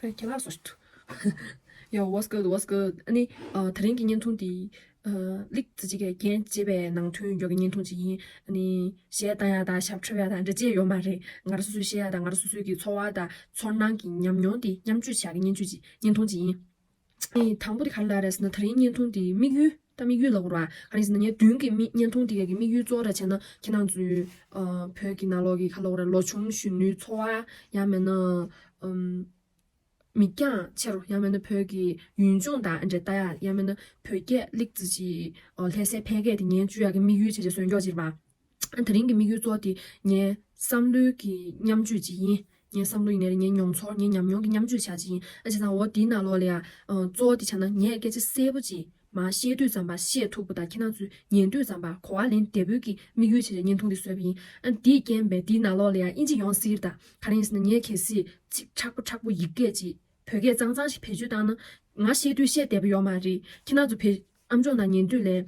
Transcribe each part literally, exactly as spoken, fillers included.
ཁྱེད་ལགས་སོ། Yo, what's good, what's good? ཨ་ནི་ཨ་དེ་རིང་གི་བརྙན་ཐུང་འདི་ཨ་ལིག་ཙི་ཅི་གིས་རྒྱན་བྱས་པའི་ནང་དོན་ཡོད་ཀྱི་བརྙན་ཐུང་ཅིག་ཡིན། ཨ་ནི་གཞས་བཏང་ཡག་དང་ཞབས་བྲོ་ཡག་དང་འདྲ་ཅིག་ཡོད་མ་རེད། ང་རང་སོ་སོའི་གཞས་ཡག་དང་ང་རང་སོ་སོའི་གི་ཚོར་བ་དང་ཚོར་སྣང་གི་ཉམས་མྱོང་དེ་མཉམ་སྤྱོད་བྱ་གི་བརྙན་བརྗོད་ཅིག་བརྙན་ཐུང་ཅིག་ཡིན། ཨ་ནི་དང་པོ་དེ་ག་རེ་ལབ་རེད་ཟེར་ན། དེ་རིང་བརྙན་ཐུང་དེའི་དམིགས་ཡུལ། ད་དམིགས་ཡུལ་ལབ་དགོས་རེད་པ། ག་རེ་ཡིན་ཟེར་ན་ངའི་མདུན་གྱི་མི་བརྙན་ཐུང་དེ་གའི་དམིགས་ཡུལ་གཙོ་བོ་ར་བྱས་ན། ཁྱེད་རང་ཚོའི་ཨ་བོད་ཀྱི་ནང་ལོགས་ཀྱི་ག་ལབ་དགོས་རེད། ལོ་ཆུང་གཞོན་ནུའི་ཚོར་བ། ཡང་མིན་ན་ཨམ། མིག་རྒྱང་ཆེ་རུ། ཡང་མིན་ན་བོད་ཀྱི་ཡུལ་ལྗོངས་དང་འདྲ་ལྟ་ཡག། ཡང་མིན་ན་བོད་སྐད་ལིག་ཙི་ཅི་ཨ་ལྷ་སའི་ཕལ་སྐད་དེ་ཉན་བཅུག་ཡག་གི་དམིགས་ཡུལ་བྱས་བྱས་བཟོས་འཇོག་བྱས་པ། ཨ་དེ་རིང་གི་དམིགས་ཡུལ་གཙོ་བོ་དེ་ངའི་བསམ་བློའི་གི་མཉམ་སྤྱོད་ཅིག་ཡིན། ངའི་བསམ་བློ་ཡིན་ནའི་རེད། ངའི་མྱོང་ཚོར། ངའི་ཉམས་མྱོང་གི་མཉམ་སྤྱོད་བྱ་ཅིག་ཡིན། ཨ་བྱས་ཙང་འོ་དེའི་ནང་ལོགས་ལ་ཡ་ཨ་གཙོ་བོ་དེ་བྱས་ན། ངས་སྐད་ཆ་གསལ་པོ་ཅིག་མར་བཤད་དུས་ཙམ་པ་བཤད་ཐུབ་པ་དང་། ཁྱེད་རང་ཚོས་ཉན་དུས་ཙམ་པ་གོ་བ་ལེན་བདེ་པོའི་གི་དམིགས་ཡུལ་བྱས་བྱས་བརྙན་ཐུང་འདི་བཟོས་པ་ཡིན། ཨ་དེའི་རྐྱེན་པས་དེའི་ནང་ལོགས་ལ་ཡ་དབྱིན་ཇི་ཡོང་སྲིད་ད། ག་རེ་ཡིན་ཟེར་ན་ངས་གལ་སྲིད་ཚིག་མཁྲེགས་པོ་མཁྲེགས་པོ་ཡི་གེ་ཅིག་བོད་སྐད་གཙང་གཙང་ཞིག་བེད་སྤྱོད་བཏང་ན། ང་བཤད་དུས་བཤད་བདེ་པོ་ཡོད་མ་རེད། ཁྱེད་རང་ཚོ་བེད་ཨམ་ཅོག་ནང་ཉན་དུས་ལ་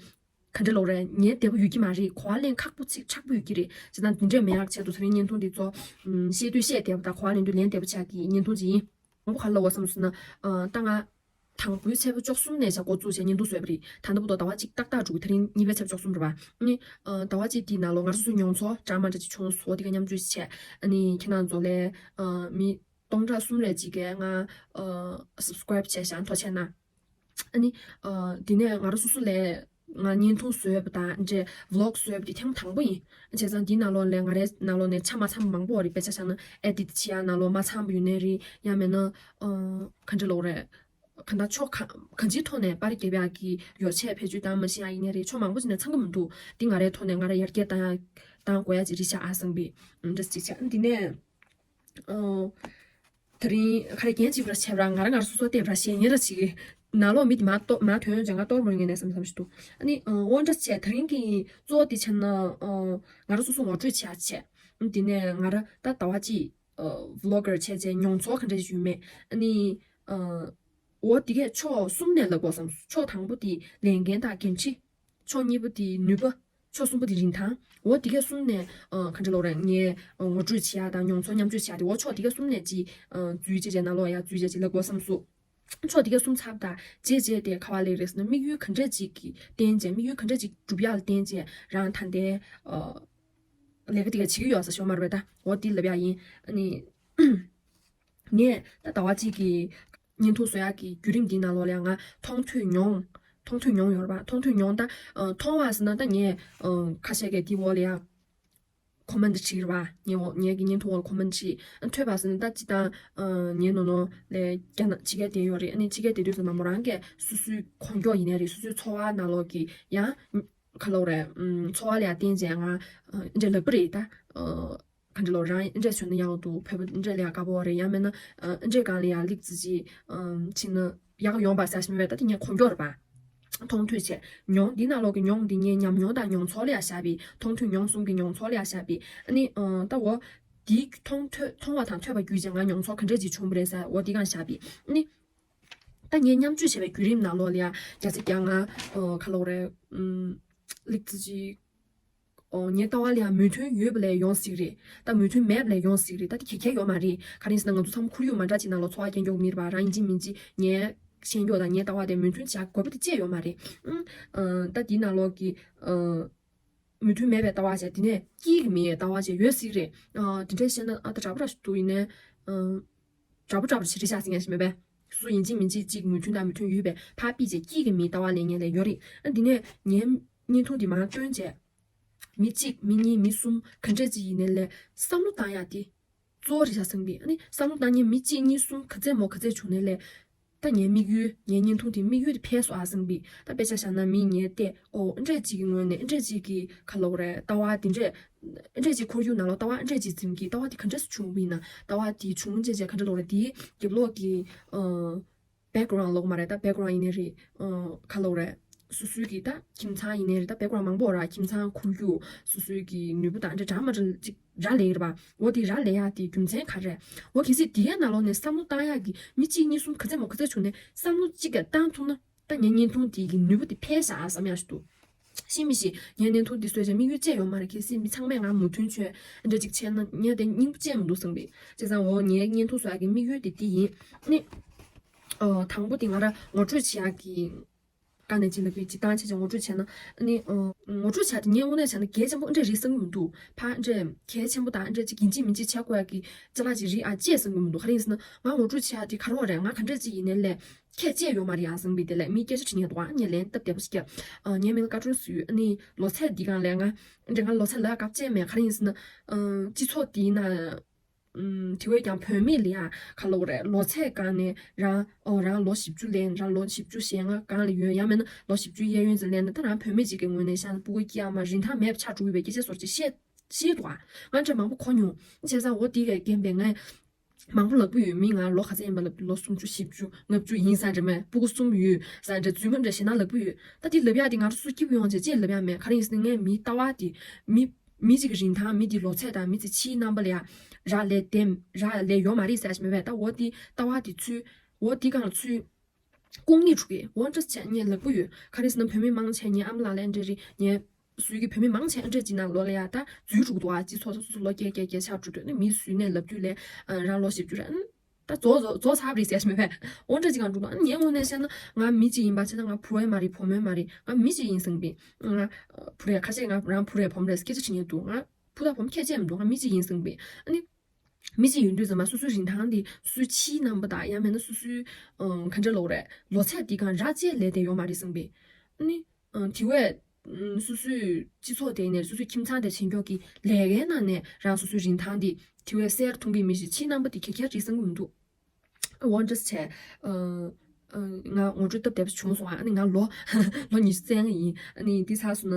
ག་འདྲ་ལབ་དགོས་རེད། ཉན་བདེ་པོ་ཡོད་ཀྱི་མ་རེད། གོ་བ་ལེན་ཁག་པོ་ཚིག་མཁྲེགས་པོ་ཡོད་ཀྱི་རེད། བྱས་ཙང་འདི་འདྲས་མེད་ཡག་ཆེད་དུ་དེ་རིང་བརྙན་ཐུང་འདི་ཚོ་ཨམ་བཤད་དུས་བཤད་བདེ་པོ་དང་། གོ་བ་ལེན་དུས་ལེན་བདེ་པོ་ཆགས་ཀྱི་བརྙན་ཐུང་ཅིག་ཡིན། དང་པོ་ག་རེ་ལབ་དགོས་བསམ་སོང་ན། ཨ་ད་ང་དང་པོའི་ཚེས་པ་བཅུ་གསུམ་ནས་བྱས་འགོ་བཙུགས་བྱས་བརྙན་ཐུང་བཟོས་པ་རེད། ད་ལྟ་བར་དུ་ཟླ་བ་གཅིག་ཏག་ཏག་འགྲོ་གི། དེ་རིང་གཉིས་པའི་ཚེས་པ་བཅུ་གསུམ་རེད་པ། ཨ་ནི་ཨ་ཟླ་བ་གཅིག་དེའི་ནང་ལོགས་ང་རང་སོ་སོའི་མྱོང་ཚོར་འདྲ་མི་འདྲ་ཅིག་བྱུང་སོང་། འོ་དེ་ག་མཉམ་སྤྱོད་བྱས། ཨ་ནི་ཁྱེད་རང་ཚོ་ལ་ཨ་མི་སྟོང་ཕྲག་གསུམ་རེ་ཅིག་གིས་ང་ཨ་སབ་སི་ཀ་རེབ་བྱས་བཞག། ཐུགས་རྗེ་གནང་། ཨ་ནི་ཨ་དེ་ནས་ང་རང་སོ་སོ་ལ་ང་བརྙན་ཐུང་བཟོས་པ་དང་འདྲ་བི་ལོག་བཟོས་པ་དེ་ཐེངས་མ་དང་པོ་ཡིན། བྱས་ཙང་དེའི་ནང་ལོགས་ལ་ང་རའི་ནང་ལོགས་ནས་ཆ་མ་ཚང་པ་མང་པོ་ཡོད་རེད། དཔེ་ཆ་བཞག་ན་ཨེ་ཌིཊ་བྱེད་ཡག་ནང་ལོགས་མ་ཚང་པ་ཡོད་ནའི་རེད། ཡང་མིན་ན་ཨ་ག་འདྲ་ལབ་དགོས་རེད། གང་ལྟར་ཕྱོགས་གང་གང་ཅིའི་ཐོག་ནས་པར་རྒྱབ་ཡག་གི་ཡོ་བྱད་བེད་སྤྱོད་བཏང་མ་ཤེས་ཡག་ཡིན་ནའི་རེད། ཕྱོགས་མང་པོ་ཅིག་ནས་ཚང་གི་མི་འདུག། འདི་ང་རའི་ཐོག་ནས་ང་ར་ཡར་རྒྱས་བཏང་ཡག་བཏང་དགོས་ཡག་ཅིག་རེད་ཤག་ཨ་བསམ་པའི་འདྲ་ཅིག་བྱས། འདི་ནས་ཨ་དེ་རིང་ག་རེ་རྒྱན་གཅིག་པུ་ར་བྱས་པ་ར། ང་རང་ང་རང་སོ་སོ་བལྟས་པ་ར་བཤད་ཉན་ར་བྱེད་ཀྱི། ནང་ལོགས་མི་དེ་མར་གཏོར་མར་ཐོན་ཡོང་བྱས་ང་གཏོར་མ་ཡོང་ངེས་ནས་བསམ་བསམ་ཞིག་འདུག། ཨ་ནི་ཨ་དབང་གྲགས་བྱས། དེ་རིང་གི་གཙོ་བོ་དེ་བྱས་ན་ཨ་ང་རང་སོ་སོ་ངོ་སྤྲོད་བྱས་བྱས། ཨ་དེ་ནས་ང་ར་ད་ཟླ་བ་གཅིག་ཨ་བི་ལོག་གར་བྱས་བྱས་མྱོང་ཚོར་ག་འདྲ་ཞིག་ཡོད་མེད། ཨ་ནི་ཨ་འོ་དེ་གས་ཕྱོགས་གསུམ་ནས་ལབ་དགོས་བསམ། ཕྱོགས་དང་པོ་དེ་ལས་འགན་དང་འགན་འཁྲི། ཕྱོགས་གཉིས་པོ་དེ་ནུས་པ། ཕྱོགས་གསུམ་པོ་དེ་རིན་ཐང་། འོ་དེ་གས་གསུམ་ནས་ཨ་ག་འདྲ་ལབ་དགོས་རེད། ངས་ཨ་ངོ་སྤྲོད་བྱེད་ཡག་དང་མྱོང་ཚོར་མཉམ་སྤྱོད་བྱེད་ཡག་དེ། འོ་ཕྱོགས་དེ་གས་གསུམ་ནས་ཅིག་ཨ་འཛུལ་བྱས་བྱས་ནང་ལོགས་ཡར་འཛུལ་བྱས་བྱས་ལབ་དགོས་བསམ་སོང་། ཕྱོགས་དེ་གས་གསུམ་ཚར་བ་དང་རྗེས་རྗེས་དེ་ག་པར་སླེབས་རེད་ཟེར་ན། དམིགས་ཡུལ་ག་འདྲ་ཅིག་གི་བརྟེན་བྱས། དམིགས་ཡུལ་ག་འདྲ་ཅིག་སྒྲུབ་ཡག་ལ་བརྟེན་བྱས་རང་ད་ལྟའི་ཨ་ལས་ཀ་དེ་གས་བྱེད་ཀྱི་ཡོད་ས་ཞོ་མ་རེད་པས་ད། འོ་དེ་ལབ་ཡག་ཡིན། ཨ་ནི་ངས་ད་ཟླ་བ་གཅིག་གི་བརྙན་ཐུང་བཟོ་ཡག་གི་བརྒྱུད་རིམ་འདིའི་ནང་ལོགས་ལ་ཡང་ང་མཐོང་ཐོས་མྱོང་། མཐོང་ཐོས་མྱོང་ཡོད་རེད་པ། མཐོང་ཐོས་མྱོང་། ད་ཨ་མཐོང་བ་ཟེར་ན་ད་ངས་ཨ་ཁ་ཤས་ཀྱིས་དེའི་འོག་ལ་ཡང་ཁོ་མེན་ཊི་བྲིས་རེད་པ། ངའི་འོག་ངའི་གི་བརྙན་ཐུང་འོག་ལ་ཁོ་མེན་ཊི་བྲིས། ཨ་ཐོས་པ་ཟེར་ན་ད་སྤྱིར་བཏང་ཨ་ངའི་ནོར་ནོར་ལ་རྒྱ་ནག་ཕྱི་རྒྱལ་བསྡད་ཡོད་རེད། ཨ་ནི་ཕྱི་རྒྱལ་བསྡད་དུས་ཙམ་པ་མོ་རང་གིས་སོ་སོའི་ཁོང་ཁྲོ་ཡིན་ནའི་རེད། སོ་སོའི་ཚོར་བ་ནང་ལོགས་ཀྱི་ཡང་ག་ལབ་དགོས་རེད། ཨམ་ཚོར་བ་ལ་ཡང་བརྟེན་བྱས་ང་ཨ་འདྲ་ལབ་པ་རེད་ད། ཨ་ག་འདྲ་ལབ་དགོས་རེད། ཨ་འདྲ་བྱུང་ན་ཡག་འདུག། བོད་པ་འདྲ་ལ་ཡང་དགའ་པོ་རེད། ཡང་མིན་ན་ཨ་འདྲ་གང་ལ་ཡང་ལིག་ཙི་ཅི་ཨམ་ཕྱིན་ན་ཡག་ཡོང་པ་ཟེར་ཞིག་མེད་པས། ད་དེ་ངས་ཁོང་ཁྲོ་རེད་པ། མཐོང་ཐོས་བྱས་མྱོང་། འདི་ནང་ལོགས་ཀྱི་མྱོང་འདི་ངའི་ཉམས་མྱོང་དང་མྱོང་ཚོར་ལ་ཡང་བཞག་པའི། མཐོང་ཐོས་མྱོང་གསུམ་གྱི་མྱོང་ཚོར་ལ་ཡང་བཞག་པའི། ཨ་ནི་ཨ་ད་འོ་འདི་མཐོང་ཐོས་མཐོང་བ་དང་ཐོས་པ་བརྒྱུད་བྱས་ང་མྱོང་ཚོར་ག་འདྲ་ཅིག་བྱུང་བ་རེད་ཟེར། འོ་འདི་གང་བཞག་པའི། ཨ་ནི་ད་ངས་མཉམ་སྤྱོད་བྱས་པའི་བརྒྱུད་རིམ་ནང་ལོགས་ལ་ཡང་བརྒྱ་ཆ་བརྒྱ་ང་ཨ་ག་ལབ་དགོས་རེད། ཨམ་ལིག་ཙི་ཅི་ཨོ་ངའི་ལྟ་བ་ལ་ཡང་མོས་མཐུན་ཡོད་པ་ལས་ཡོང་སྲིད་རེད། ད་མོས་མཐུན་མེད་པ་ལས་ཡོང་སྲིད་རེད། ད་དེ་ག་གེ་ཡོད་མ་རེད། ག་རེ་ཡིན་ཟེར་ན་ང་ཚོ་ཚང་མ་ཁོར་ཡུག་མ་འདྲ་ཅིག་ནང་ལ་འཚོ་བ་སྐྱེལ་མགྱོགས་མི་རེད་པ། རང་ཡིན་གཅིག་མིན་གཅིག་ངའི་ཤེས་རྒྱུ་དང་ངའི་ལྟ་བ་དེ་མོས་མཐུན་བྱ་དགོས་པ་དེ་ཅི་ཡང་ཡོད་མ་རེད། ཨང་ཨ་ད་དེའི་ནང་ལོགས་ཀྱི་ཨ་མོས་མཐུན་མེད་པའི་ལྟ་བ་བྱས། དེ་ནས་སྐྱིད་གི་མེད་ལྟ་བ་བྱས་ཡོད་སྲིད་རེད། ཨ་དེ་འདྲས་བཤད་ན་ཨ་ད་དྲག་པོ་ར་ཞིག་འདུག། ཡིན་ནའི་ཨ་དྲག་པོ་དྲག་པོ་ཞིག་རེད་ཤག་ཟེར་མཁན་ཞིག་མེད་པས། སོ་སོ་ཡིན་གཅིག་མིན་གཅིག་གཅིག་མོས་མཐུན་དང་མོས་མཐུན་ཡོད་པའི་ཕར་ཕུད་བྱས་སྐྱིད་གི་མེད་ལྟ་བ་ལེན་མཁན་ལ་ཡོད་རེད། ཨ་དེ་ནས་ངའི་བརྙན་ཐུང་དེ་མར་བཏོན་བྱས། མི་གཅིག་མི་གཉིས་མི་གསུམ་ག་འདྲས་ཅིག་ཡིན་ནའི་ལས་བསམ་བློ་བཏང་ཡག་དེ་གཙོ་བོ་རེད་ཤག་བསམ་གི། ཨ་ནི་བསམ་བློ་བཏང་མཁན་མི་གཅིག་གཉིས་གསུམ་ག་ཚད་མོ་ག་ཚད་བྱུང་ནའི་ལས། ད་ངའི་དམིགས་ཡུལ་ངའི་བརྙན་ཐུང་དེ་དམིགས་ཡུལ་དེ་འཕེལ་སོང་ཨ་བསམ་གི། ད་དཔེ་ཆ་བཞག་ན་མི་ངས་བལྟས། ཨོ་ཨ་འདྲས་ཅིག་གི་ངོས་ནས་ཨ་འདྲས་ཅིག་གི་ག་ལབ་དགོས་རེད། ལྟ་བ་དེ་འདྲས་ཨ་འདྲས་ཅིག་ཁོར་ཡུག་ནང་ལ་ལྟ་བ་ཨ་འདྲས་ཅིག་འཛིན་གི། ལྟ་བ་དེ་ག་འདྲས་སེ་བྱུང་བ་ཡིན་ན། ལྟ་བ་དེ་བྱུང་རྗེས་བྱས་ག་འདྲ་ལབ་དགོས་རེད། དེའི་རྒྱབ་ལོགས་ཀྱི་ཨ་བེག་གྷ་རའུན་ཌ་ལབ་དགོས་མ་རེད། ད་བེག་གྷ་རའུན་ཌ་ཡིན་ནའི་རེད། ཨ་ག་ལབ་དགོས་རེད། སོ་སོའི་གི་ད་ཁྱིམ་ཚང་ཡིན་ནའི་རེད། ད་བེག་གྷ་རའུན་ཌ་མང་པོ་ར། ཁྱིམ་ཚང་ཁོར་ཡུག་སོ་སོའི་གི་ནུས་པ་དང་འདྲ་འདྲ་མ་འདྲ་ཅིག་རག་ལས་ཡོད་རེད་པ། འོ་དེ་རག་ལས་ཡག་དེ་རྒྱུ་མཚན་ག་རེ་རེད། འོ་གལ་སྲིད་དེའི་ནང་ལོགས་ནས་བསམ་བློ་བཏང་ཡག་གི་མི་གཅིག་གཉིས་གསུམ་ག་ཚད་མོ་ག་ཚད་བྱུང་ནའི་བསམ་བློ་གཅིག་ཀྱང་བཏང་ཐུབ་ན། ད་ངའི་བརྙན་ཐུང་དེ་གི་ནུས་པ་དེ་འཕེལ་ཤག་བསམ་ཡག་ཞིག་འདུག། ཤི་མི་ཤི་ངའི་བརྙན་ཐུང་འདི་བཟོས་བྱས་དམིགས་ཡུལ་བཅས་ཡོད་མ་རེད། གལ་སྲིད་མི་ཚང་མས་ང་མོས་མཐུན་བྱས་འདྲ་ཅིག་བྱས་ན་ངས་དེ་སྙིང་པོ་བཅས་མི་འདུག་བསམ་པས། བྱས་ཙང་འོ་ངའི་བརྙན་ཐུང་བཟོ་ཡག་གི་དམིགས་ཡུལ་དེ་འདི་ཡིན། ནི། ཨོ། དང་པོ་དེ་ང་རང་ངོ་སྤྲོད་བྱེད་ཡག་གི་སྒང་ནས་ཅིག་ལབ་པའི་སྤྱིར་བཏང་བྱས་ཙང་ངོ་སྤྲོད་བྱས་ན། ནི། ཨོ། ངོ་སྤྲོད་བྱ་དེ་ངས་དངོས་གནས་བྱས་ན་གལ་ཆེན་པོ་འདྲ་རེད་བསམ་གྱི་མི་འདུག་ཕ་འདྲ་གལ་ཆེན་པོ་དང་འདྲ་ཅིག་ཡིན་གཅིག་མིན་གཅིག་བྱ་དགོས་ཡག་གི་ཅ་ལག་ཅིག་རེད་ཨ་ཅེས་བསམ་གྱི་མི་འདུག་ག་རེ་ཡིན་ཟེར་ན་ང་ངོ་སྤྲོད་བྱེད་ཡག་དེ་ག་རེ་བ་རེད། ང་ག་འདྲ་ཅིག་ཡིན་ནའི་ལས། ཁྱད་ཅེས་ཡོད་མ་རེད་ཡང་བཟང་པའི་དེ་ལས་མི་སྐད་ཆ་དྲི་ཉན་འདུག་ཨ་ངས་ལན་སྟབས་བདེ་པོ་ཞིག་བརྒྱབ། ཨ་ངས་མི་ལ་བཀའ་འཁྲོལ་ཞུས། ཨ་ནི་ལོ་ཚད་འདི་སྒང་ལས་ང་འདྲ་ང་ལོ་ཚད་ལ་སྐབས་བཅད་མེད། ག་རེ་ཡིན་ཟེར་ན། ཨ་སྤྱི་ཚོགས་འདིའི་ནང་། ཨམ་དེ་བས་ཀྱང་བུད་མེད་ལ་ཡང་ག་ལབ་དགོས་རེད། ལོ་ཚད་སྒང་ནས་རང་ཨོ་རང་ལོ་བཞི་བཅུ་ལེན། རང་ལོ་བཞི་བཅུ་ཞེ་ལྔ་སྒང་ལ་ཡོད། ཡང་མིན་ན་ལོ་བཞི་བཅུ་གཡས་གཡོན་ཙམ་ལེན་ན་ད་རང་བུད་མེད་ཅིག་གི་ངོས་ནས་བཤད་ན་སྤུ་གུ་སྐྱེ་ཡག་མ་རིན་ཐང་མེད་པ་ཆགས་འགྲོ་གི་ཡོད་པའི་སྐད་ཆ་བཟོ་འདྲ་བཤད་བཤད་འདུག་ཨ་ང་འདྲ་མང་པོ་གོ་མྱོང་། བྱས་ཙང་འོ་དེ་གས་རྐྱེན་པས་ངས། མང་པོ་ལབ་ཀྱི་ཡོད། མི་ང་ལོ་ག་ཚད་ཡིན་པ་ལབ་ལོ་སུམ་ཅུ་བཞི་བཅུ་ལྔ་བཅུ་ཡིན་ས་འདྲ་མེད། སྤུ་གུ་གསུམ་ཡོད་ས་འདྲ་རྫུན་མ་འདྲ་ཞེ་ན་ལབ་ཀྱི་ཡོད། ད་དེ་ལབ་ཡག་དེ་ང་ཚོ་སུ་སྐྱིད་པོ་ཡོང་བྱས་ཅེས་ལབ་ཡག་མེད། ག་རེ་ཡིན་ཟེར་ན་ངས་མིའི་ལྟ་བ་དེ་མི་མི་གཅིག་གི་རིན་ཐང་མི་དེ་ལོ་ཚད་དང་མི་དེ་ཕྱིའི་རྣམ་པ་ལ་ཡ་རག་ལས་བདེན་རག་ལས་ཡོད་མ་རེད་ཟེར་ཞིག་མེད་པས། ད་འོ་དེ་ལྟ་བ་དེ་ཚུལ་འོ་དེ་གང་ཚུལ། དཀོན་གཉེར་ཕྲུ་གུ་འོ་འདྲ་བྱས་ངས་ལབ་ཀྱི་ཡོད། ག་རེ་ཟེར་ན་བུད་མེད་མང་ཆེ་ངའི་ཨ་མ་ལགས་ལ་འདྲ་རེད། ངའི་སུའི་གི་བུད་མེད་མང་ཆེ་འདྲ་ཅིག་ནང་ལོགས་ལ་ཡ་ད་འཛུལ་འགྲོ་གི་འདུག་ཨ་སྤྱི་ཚོགས་སོ་སོ་ལོ་བརྒྱད་བརྒྱད་བརྒྱད་ཆགས་འགྲོ་དུས་ནི་མི་སུས་ནས་ལབ་དུས་ལས་རང་ལོ་བཞི་བཅུ་རེད། ཨ་ད་རྫོགས་རྫོགས་རྫོགས་ཚར་བ་རེད་ཟེར་ཞིག་མེད་པས། འོ་འདྲ་ཅིག་གང་འགྲོ་འདུག་ཨ་ངའི་ངོས་ནས་བཤད་ན་ང་མི་གཅིག་ཡིན་པ་བྱས་ན་ང་བུ་ཡང་མ་རེད་བུ་མོ་ཡང་མ་རེད། ང་མི་གཅིག་ཡིན་བསམ་པས། ང་བུ་རེད་ཁ་ཤས་ང་རང་བུ་རེད་བུ་མོ་རེད་སྐད་ཆ་དྲི་ཉན་འདུག་ང་བུ་དང་བུ་མོ་ཁྱད་ཅན་མི་འདུག་ང་མི་གཅིག་ཡིན་བསམ་པས། ཨ་ནི། མི་གཅིག་ཡིན་དུས་ཙམ་པ་སོ་སོའི་རིན་ཐང་དེ་སོ་སོའི་ཕྱིའི་རྣམ་པ་དང་ཡང་མིན་ན་སོ་སོའི་ཨང་ག་འདྲ་ལབ་དགོས་རེད། ལོ་ཚད་དེ་གང་རག་བྱས་ལས་དེ་ཡོད་མ་རེད་བསམ་པས། ཨ་ནི་ཨང་དེ་བས་ཨང་སོ་སོའི་སྤྱི་ཚོགས་དེ་ནས་སོ་སོའི་ཁྱིམ་ཚང་དེ་བྱེད་མགྱོགས་ཀྱི་ལས་ཀའི་ནང་ནས་རང་སོ་སོའི་རིན་ཐང་དེ་དེ་བས་གསལ་མཐོང་གི་མི་ཞིག་ཕྱིའི་རྣམ་པ་དེ་ག་ག་རེད་བསམ་གི་མི་འདུག་འོ་འདྲ་བྱས། ཨང་ང་ངོ་སྤྲོད་སྟབས་བདེ་པོ་བྱུང་སོང་ཨ། ཨ་ནི་ང་ལོ་ལོ་ཉི་ཤུ་རྩ་ལྔ་ཡིན། ཨ་ནི་འདི་ཚར་སོང་ན་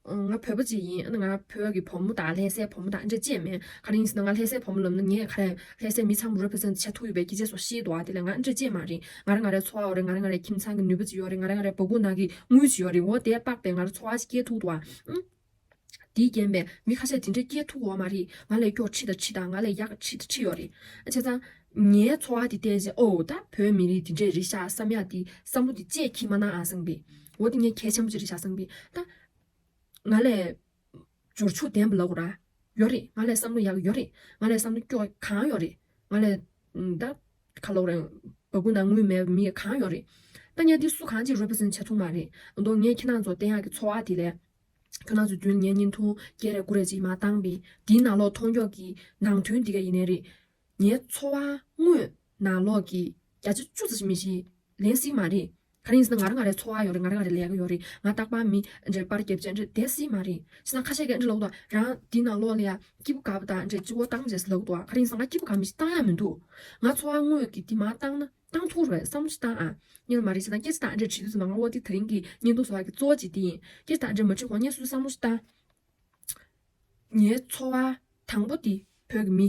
ཨང་། ང་བོད་པ་ཅིག་ཡིན། ང་བོད་ཀྱི་བུ་མོ་དང་ལྷ་སའི་བུ་མོ་དང་འདྲ་ཅེས་མེད། ག་རེ་ཡིན་ཟེར་ན་ང་ལྷ་སའི་བུ་མོ་ལབ་ན་ངས་ག་རེ་ལྷ་སའི་མི་ཚང་མ་རེ་པི་རི་ཛེན་ཊི་བྱེད་ཐུབ་ཡོད་པའི་སྐད་ཆ་སོགས་བཤད་འདུག་ཨ། དེ་ལས་ང་འདྲ་ཅེས་མ་རེད། ང་རང་ང་རའི་འཚོ་བ་ཡོད་རེད། ང་རང་ང་རའི་ཁྱིམ་ཚང་གི་ནུས་པ་ཅིག་ཡོད་རེད། ང་རང་ང་རའི་སྦ་ཁུག་ནང་གི་དངུལ་ཅིག་ཡོད་རེད། འོ་དེ་དཔག་པས་ང་རང་འཚོ་བ་ཞིག་སྐྱེལ་ཐུབ་འདུག་ཨ། ཨང་། དེའི་རྐྱེན་པས་མི་ཁ་ཤས་དེ་འདྲས་སྐྱེལ་ཐུབ་ཡོད་མ་རེད། ང་ལས་མགྱོགས་ཁྲིད་དང་ཁྲིད་དང་ང་ལས་ཡག་ཁྲིད་དང་ཁྲིད་ཡོད་རེད། བྱས་ཙང་ངའི་འཚོ་བ་དེ་བལྟས་རྗེས་ཨོ་ད་བོད་མི་རིགས་དེ་འདྲས་རེད་ཤག་བསམ་ཡག་དེ་བསམ་བློ་དེ་ཅེས་འཁྱེར་མ་གནང་ཨ་བསམ་པས། འོ་དེ་ངས་གལ་ཆེན་པོ་ཅིག་རེད་ཤག་བསམ་པས། ད་ང་ལས་འབྱོར་ཕྱུག་ལྡན་པ་ལབ་དགོས་ར་ཡོད་རེད། ང་ལས་བསམ་བློ་ཡག་ཡོད་རེད། ང་ལས་བསམ་བློ་སྐྱོ་གང་ཡོད་རེད། ང་ལས་ཨམ་ད་ག་ལབ་དགོས་རེད། སྦ་ཁུག་ནང་དངུལ་མེད་པ་མི་གང་ཡོད་རེད། ད་ངས་འདི་སུ་གང་ཅིག་རེ་པི་རི་ཛེན་ཊི་བྱེད་ཐུབ་མ་རེད། མདོར་ངས་ཁྱེད་རང་ཚོ་བསྟན་ཡག་གི་འཚོ་བ་དེ་ལས། ཁྱོད་རང་ཚོ་མདུན་ངས་བརྙན་ཐུང་བརྒྱ་རེ་དགུ་རེ་ཅིག་མར་བཏང་པས་འདིའི་ནང་ལོགས་མཐོང་ཀྱོག་གི་ནང་དོན་འདི་ག་ཡིན་ནའི་རེད། ངའི་འཚོ་བ་དངོས་ནང་ལོགས་ཀྱི་བརྒྱ་ཆ་བཅུ་ཙམ་ཞིག་མི་ཞིག་ལེན་སྲིད་མ་རེད། ག་རེ་ཡིན་ཟེར་ན་ང་རང་ང་རའི་འཚོ་བ་ཡོད་རེད། ང་རང་ང་རའི་ལས་ཀ་ཡོད་རེད། ང་རྟག་པར་མི་འདྲ་པར་རྒྱབ་བྱས་འདྲ་བསྡད་སྲིད་མ་རེད། བྱས་ཙང་ཁ་ཤས་ཀྱིས་འདྲ་ལབ་དང་རང་འདི་ནང་ལོགས་ལ་ཡ་སྐྱིད་པོ་དགའ་པོ་དང་འདྲ་སྤྱི་བོ་བཏང་བྱས་ལབ་འདུག་ག་རེ་ཡིན་ཟེར་ང་སྐྱིད་པོ་དགའ་མི་ཞིག་བཏང་ཡག་མི་འདུག་ང་འཚོ་བ་དངོས་ཀྱི་འདི་མར་བཏང་ན། བཏང་ཐུབ་རེད་བསམ་བློ་ཞིག་བཏང་ཨ། ཉན་མ་རེད་ཟེར་ན་སྐད་ཆ་དང་འདྲ་དྲིས་དུས་ཙམ་པ་ང་འོ་དེ་དེ་རིང་གི་བརྙན་ཐུང་བཟོ་བ་གི་གཙོ་བོ་གཅིག་དེ་ཡིན། སྐད་ཆ་དང་འདྲ་མ་དྲིས་གོང་ངས་སུས་བསམ་བློ་ཞིག་བཏང་། ངའི་འཚོ་བ་དང་པོ་དེ་བོད་ཀྱི་མི་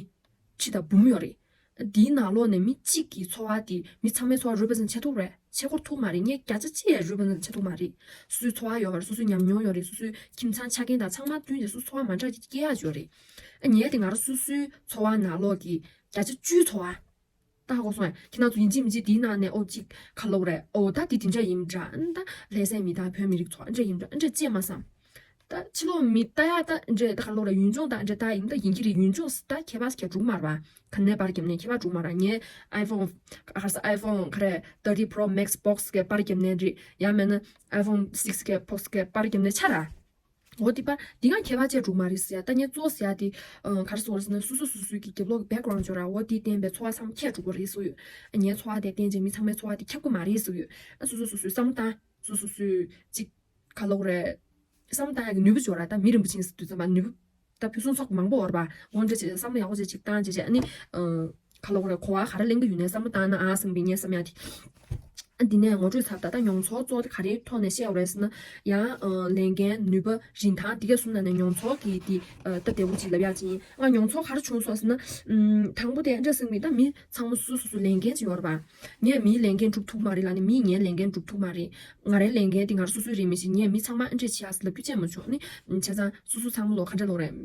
ཁྲི་དང་འབུམ་ཡོད་རེད། འདིའི་ནང་ལོགས་ནས་མི་གཅིག་གི་འཚོ་བ་དེ་མི་ཚང་མའི་འཚོ་བ་རེ་པི་རི་ཛེན་ཊི་བྱེད་ཐུབ་རེད་བྱེད་སྐོར་ཐུབ་མ་རེད། ངས་བརྒྱ་ཆ་གཅིག་ཡང་རེ་པི་རི་ཛེན་ཊི་བྱེད་ཐུབ་མ་རེད། སོ་སོའི་འཚོ་བ་ཡོད་རེད། སོ་སོའི་ཉམས་མྱོང་ཡོད་རེད། སོ་སོའི་ཁྱིམ་ཚང་ཆ་རྐྱེན་དང་ཚང་མ་བསྟུན་ཏེ་སོ་སོའི་འཚོ་བ་མ་འདྲ་ཅིག་སྐྱེལ་ཡག་ཅིག་ཡོད་རེད། ངས་དེ་ང་རང་སོ་སོའི་འཚོ་བ་ནང་ལོགས་ཀྱི་བརྒྱ་ཆ་བཅུའི་འཚོ་བ། ད་ཧ་གོ་སོང་ངས། ཁྱེད་རང་ཚོ་ཡིན་གཅིག་མིན་གཅིག་དེའི་ནང་ནས་ཨོ་གཅིག་ག་ལབ་དགོས་རེད། ཨོ་ད་དེ་དེ་འདྲ་ཡིན་འདྲ། ཨ་ནི་ད་ལྷ་སའི་མི་དང་བོད་མི་རིགས་ཚོ་འདྲ་ཡིན་འདྲ། འདྲ་ཅེས་མ་བསམ། ད་ཕྱི་ལོགས་མི་ལྟ་ཡག་ད་འདྲ་ད་ག་ལབ་དགོས་རེད། ཡུལ་ལྗོངས་དང་འདྲ་ད་ཡིན་ད་ཡིན་གྱི་རེད། ཡུལ་ལྗོངས་ད་ཁྱད་པར་ཁྱད་འགྲོ་གི་མ་རེད་པ། ག་ནས་པར་བརྒྱབ་ནས་ཁྱད་པར་འགྲོ་གི་མ་རེད། ངའི་ཨའི་ཕོན་ག་རེ་ཟེར་ཨའི་ཕོན་ག་རེ་ཐར་ཊི་པྲོ་མེག་སི་བོག་སི་གི་པར་བརྒྱབ་ནས་རེད། ཡང་མིན་ན་ཨའི་ཕོན་སིག་སི་གི་བོག་སི་གི་པར་བརྒྱབ་ནས་ཆ་ར། འོ་དེ་པ་འདི་ག་ཁྱད་པར་ཅིག་འགྲོ་གི་མ་རེད་ཟེར་ཡ། ད་ངས་གཙོ་བོ་ཟེར་ཡ་དེ་ཨ་ག་རེ་ཟེར་དགོས་རེད་ཟེར་ན་སོ་སོ་སོ་སོའི་གི་རྒྱབ་ལོགས་ཀྱི་བེག་གྷ་རའུན་ཌི་ཡོད་ར། འོ་དེ་བརྟེན་པའི་འཚོ་བ་ཚང་མ་ཁྱད་འགྲོ་གི་རེད་ཟེར་གྱི་ཡོད། ངའི་འཚོ་བ་དེ་བརྟེན་བྱས་མི་ཚང་མའི་འཚོ་བ་དེ་ཁྱབ་གི་མ་རེད་ཟེར་གྱི་ཡོད། ཨ་སོ་སོ་སོ་སོའི་བསམ་བློ་བཏང་། སོ་སོ་སོའི་ཅིག་ག་ལབ་དགོས་རེད། བསམ་བློ་བཏང་ཡ་གི་ནུས་པ་ཅིག་ཡོད་ར། ད་མི་རིན་པོ་ཆེ་ཟེར་དུས་ཙམ་པ་ནུས་པ་ད་ཕུན་སུམ་ཚོགས་པ་མང་པོ་ཡོད་ར་བ། འོ་འདྲ་བྱས་བསམ་བློ་ཡག་པོ་བྱས་ཅིག་བཏང་བྱས་བྱས་ཨ་ནི་ཨ། ག་ལབ་དགོས་རེད། གོ་བ་ག་རེ་ལེན་གྱི་ཡོད་ནའི་བསམ་བློ་བཏང་ན་ཨ་བསམ་པའི་ངའི་བསམ་ཡག་དེ། ཨ་འདི་ནས་ངོ་སྤྲོད་ཚར། ད་ལྟ་མྱོང་ཚོར་གཙོ་བོ་དེ་ག་རེའི་ཐོག་ནས་བཤད་དགོས་རེད་ཟེར་ན། ཡང་ཨ་ལས་འགན་ནུས་པ་རིན་ཐང་འདི་ག་གསུམ་ནང་ནས་མྱོང་ཚོར་གྱི་དེ་ཨ་སྟབས་བདེ་པོ་ཅིག་ལབ་ཡག་ཅིག་ཡིན། ང་མྱོང་ཚོར་ག་རེ་བྱུང་སོང་ཟེར་ན། ཨམ་དང་པོ་དེ་འདྲ་ཟེར་གྱི་མིན། ད་མི་ཚང་མ་སོ་སོ་སོ་ལས་འགན་ཅིག་ཡོད་རེད་པ། ངས་མིའི་ལས་འགན་སྒྲུབ་ཐུབ་མ་རེད་ལབ་ནས་མིས་ངའི་ལས་འགན་སྒྲུབ་ཐུབ་མ་རེད། ང་རའི་ལས་འགན་དེ་ང་རང་སོ་སོའི་རེད་མི་ཞིག་ངས་མི་ཚང་མ་ཨ་འདྲས་བྱེད་ཡག་ཟེར་ལབ་རྒྱུ་ཅན་མ་བྱུང་། ཨ་ནི་བྱས་ཙང་སོ་སོ་ཚང་མ་ལོ་ག་འདྲ་ལོ་རེད།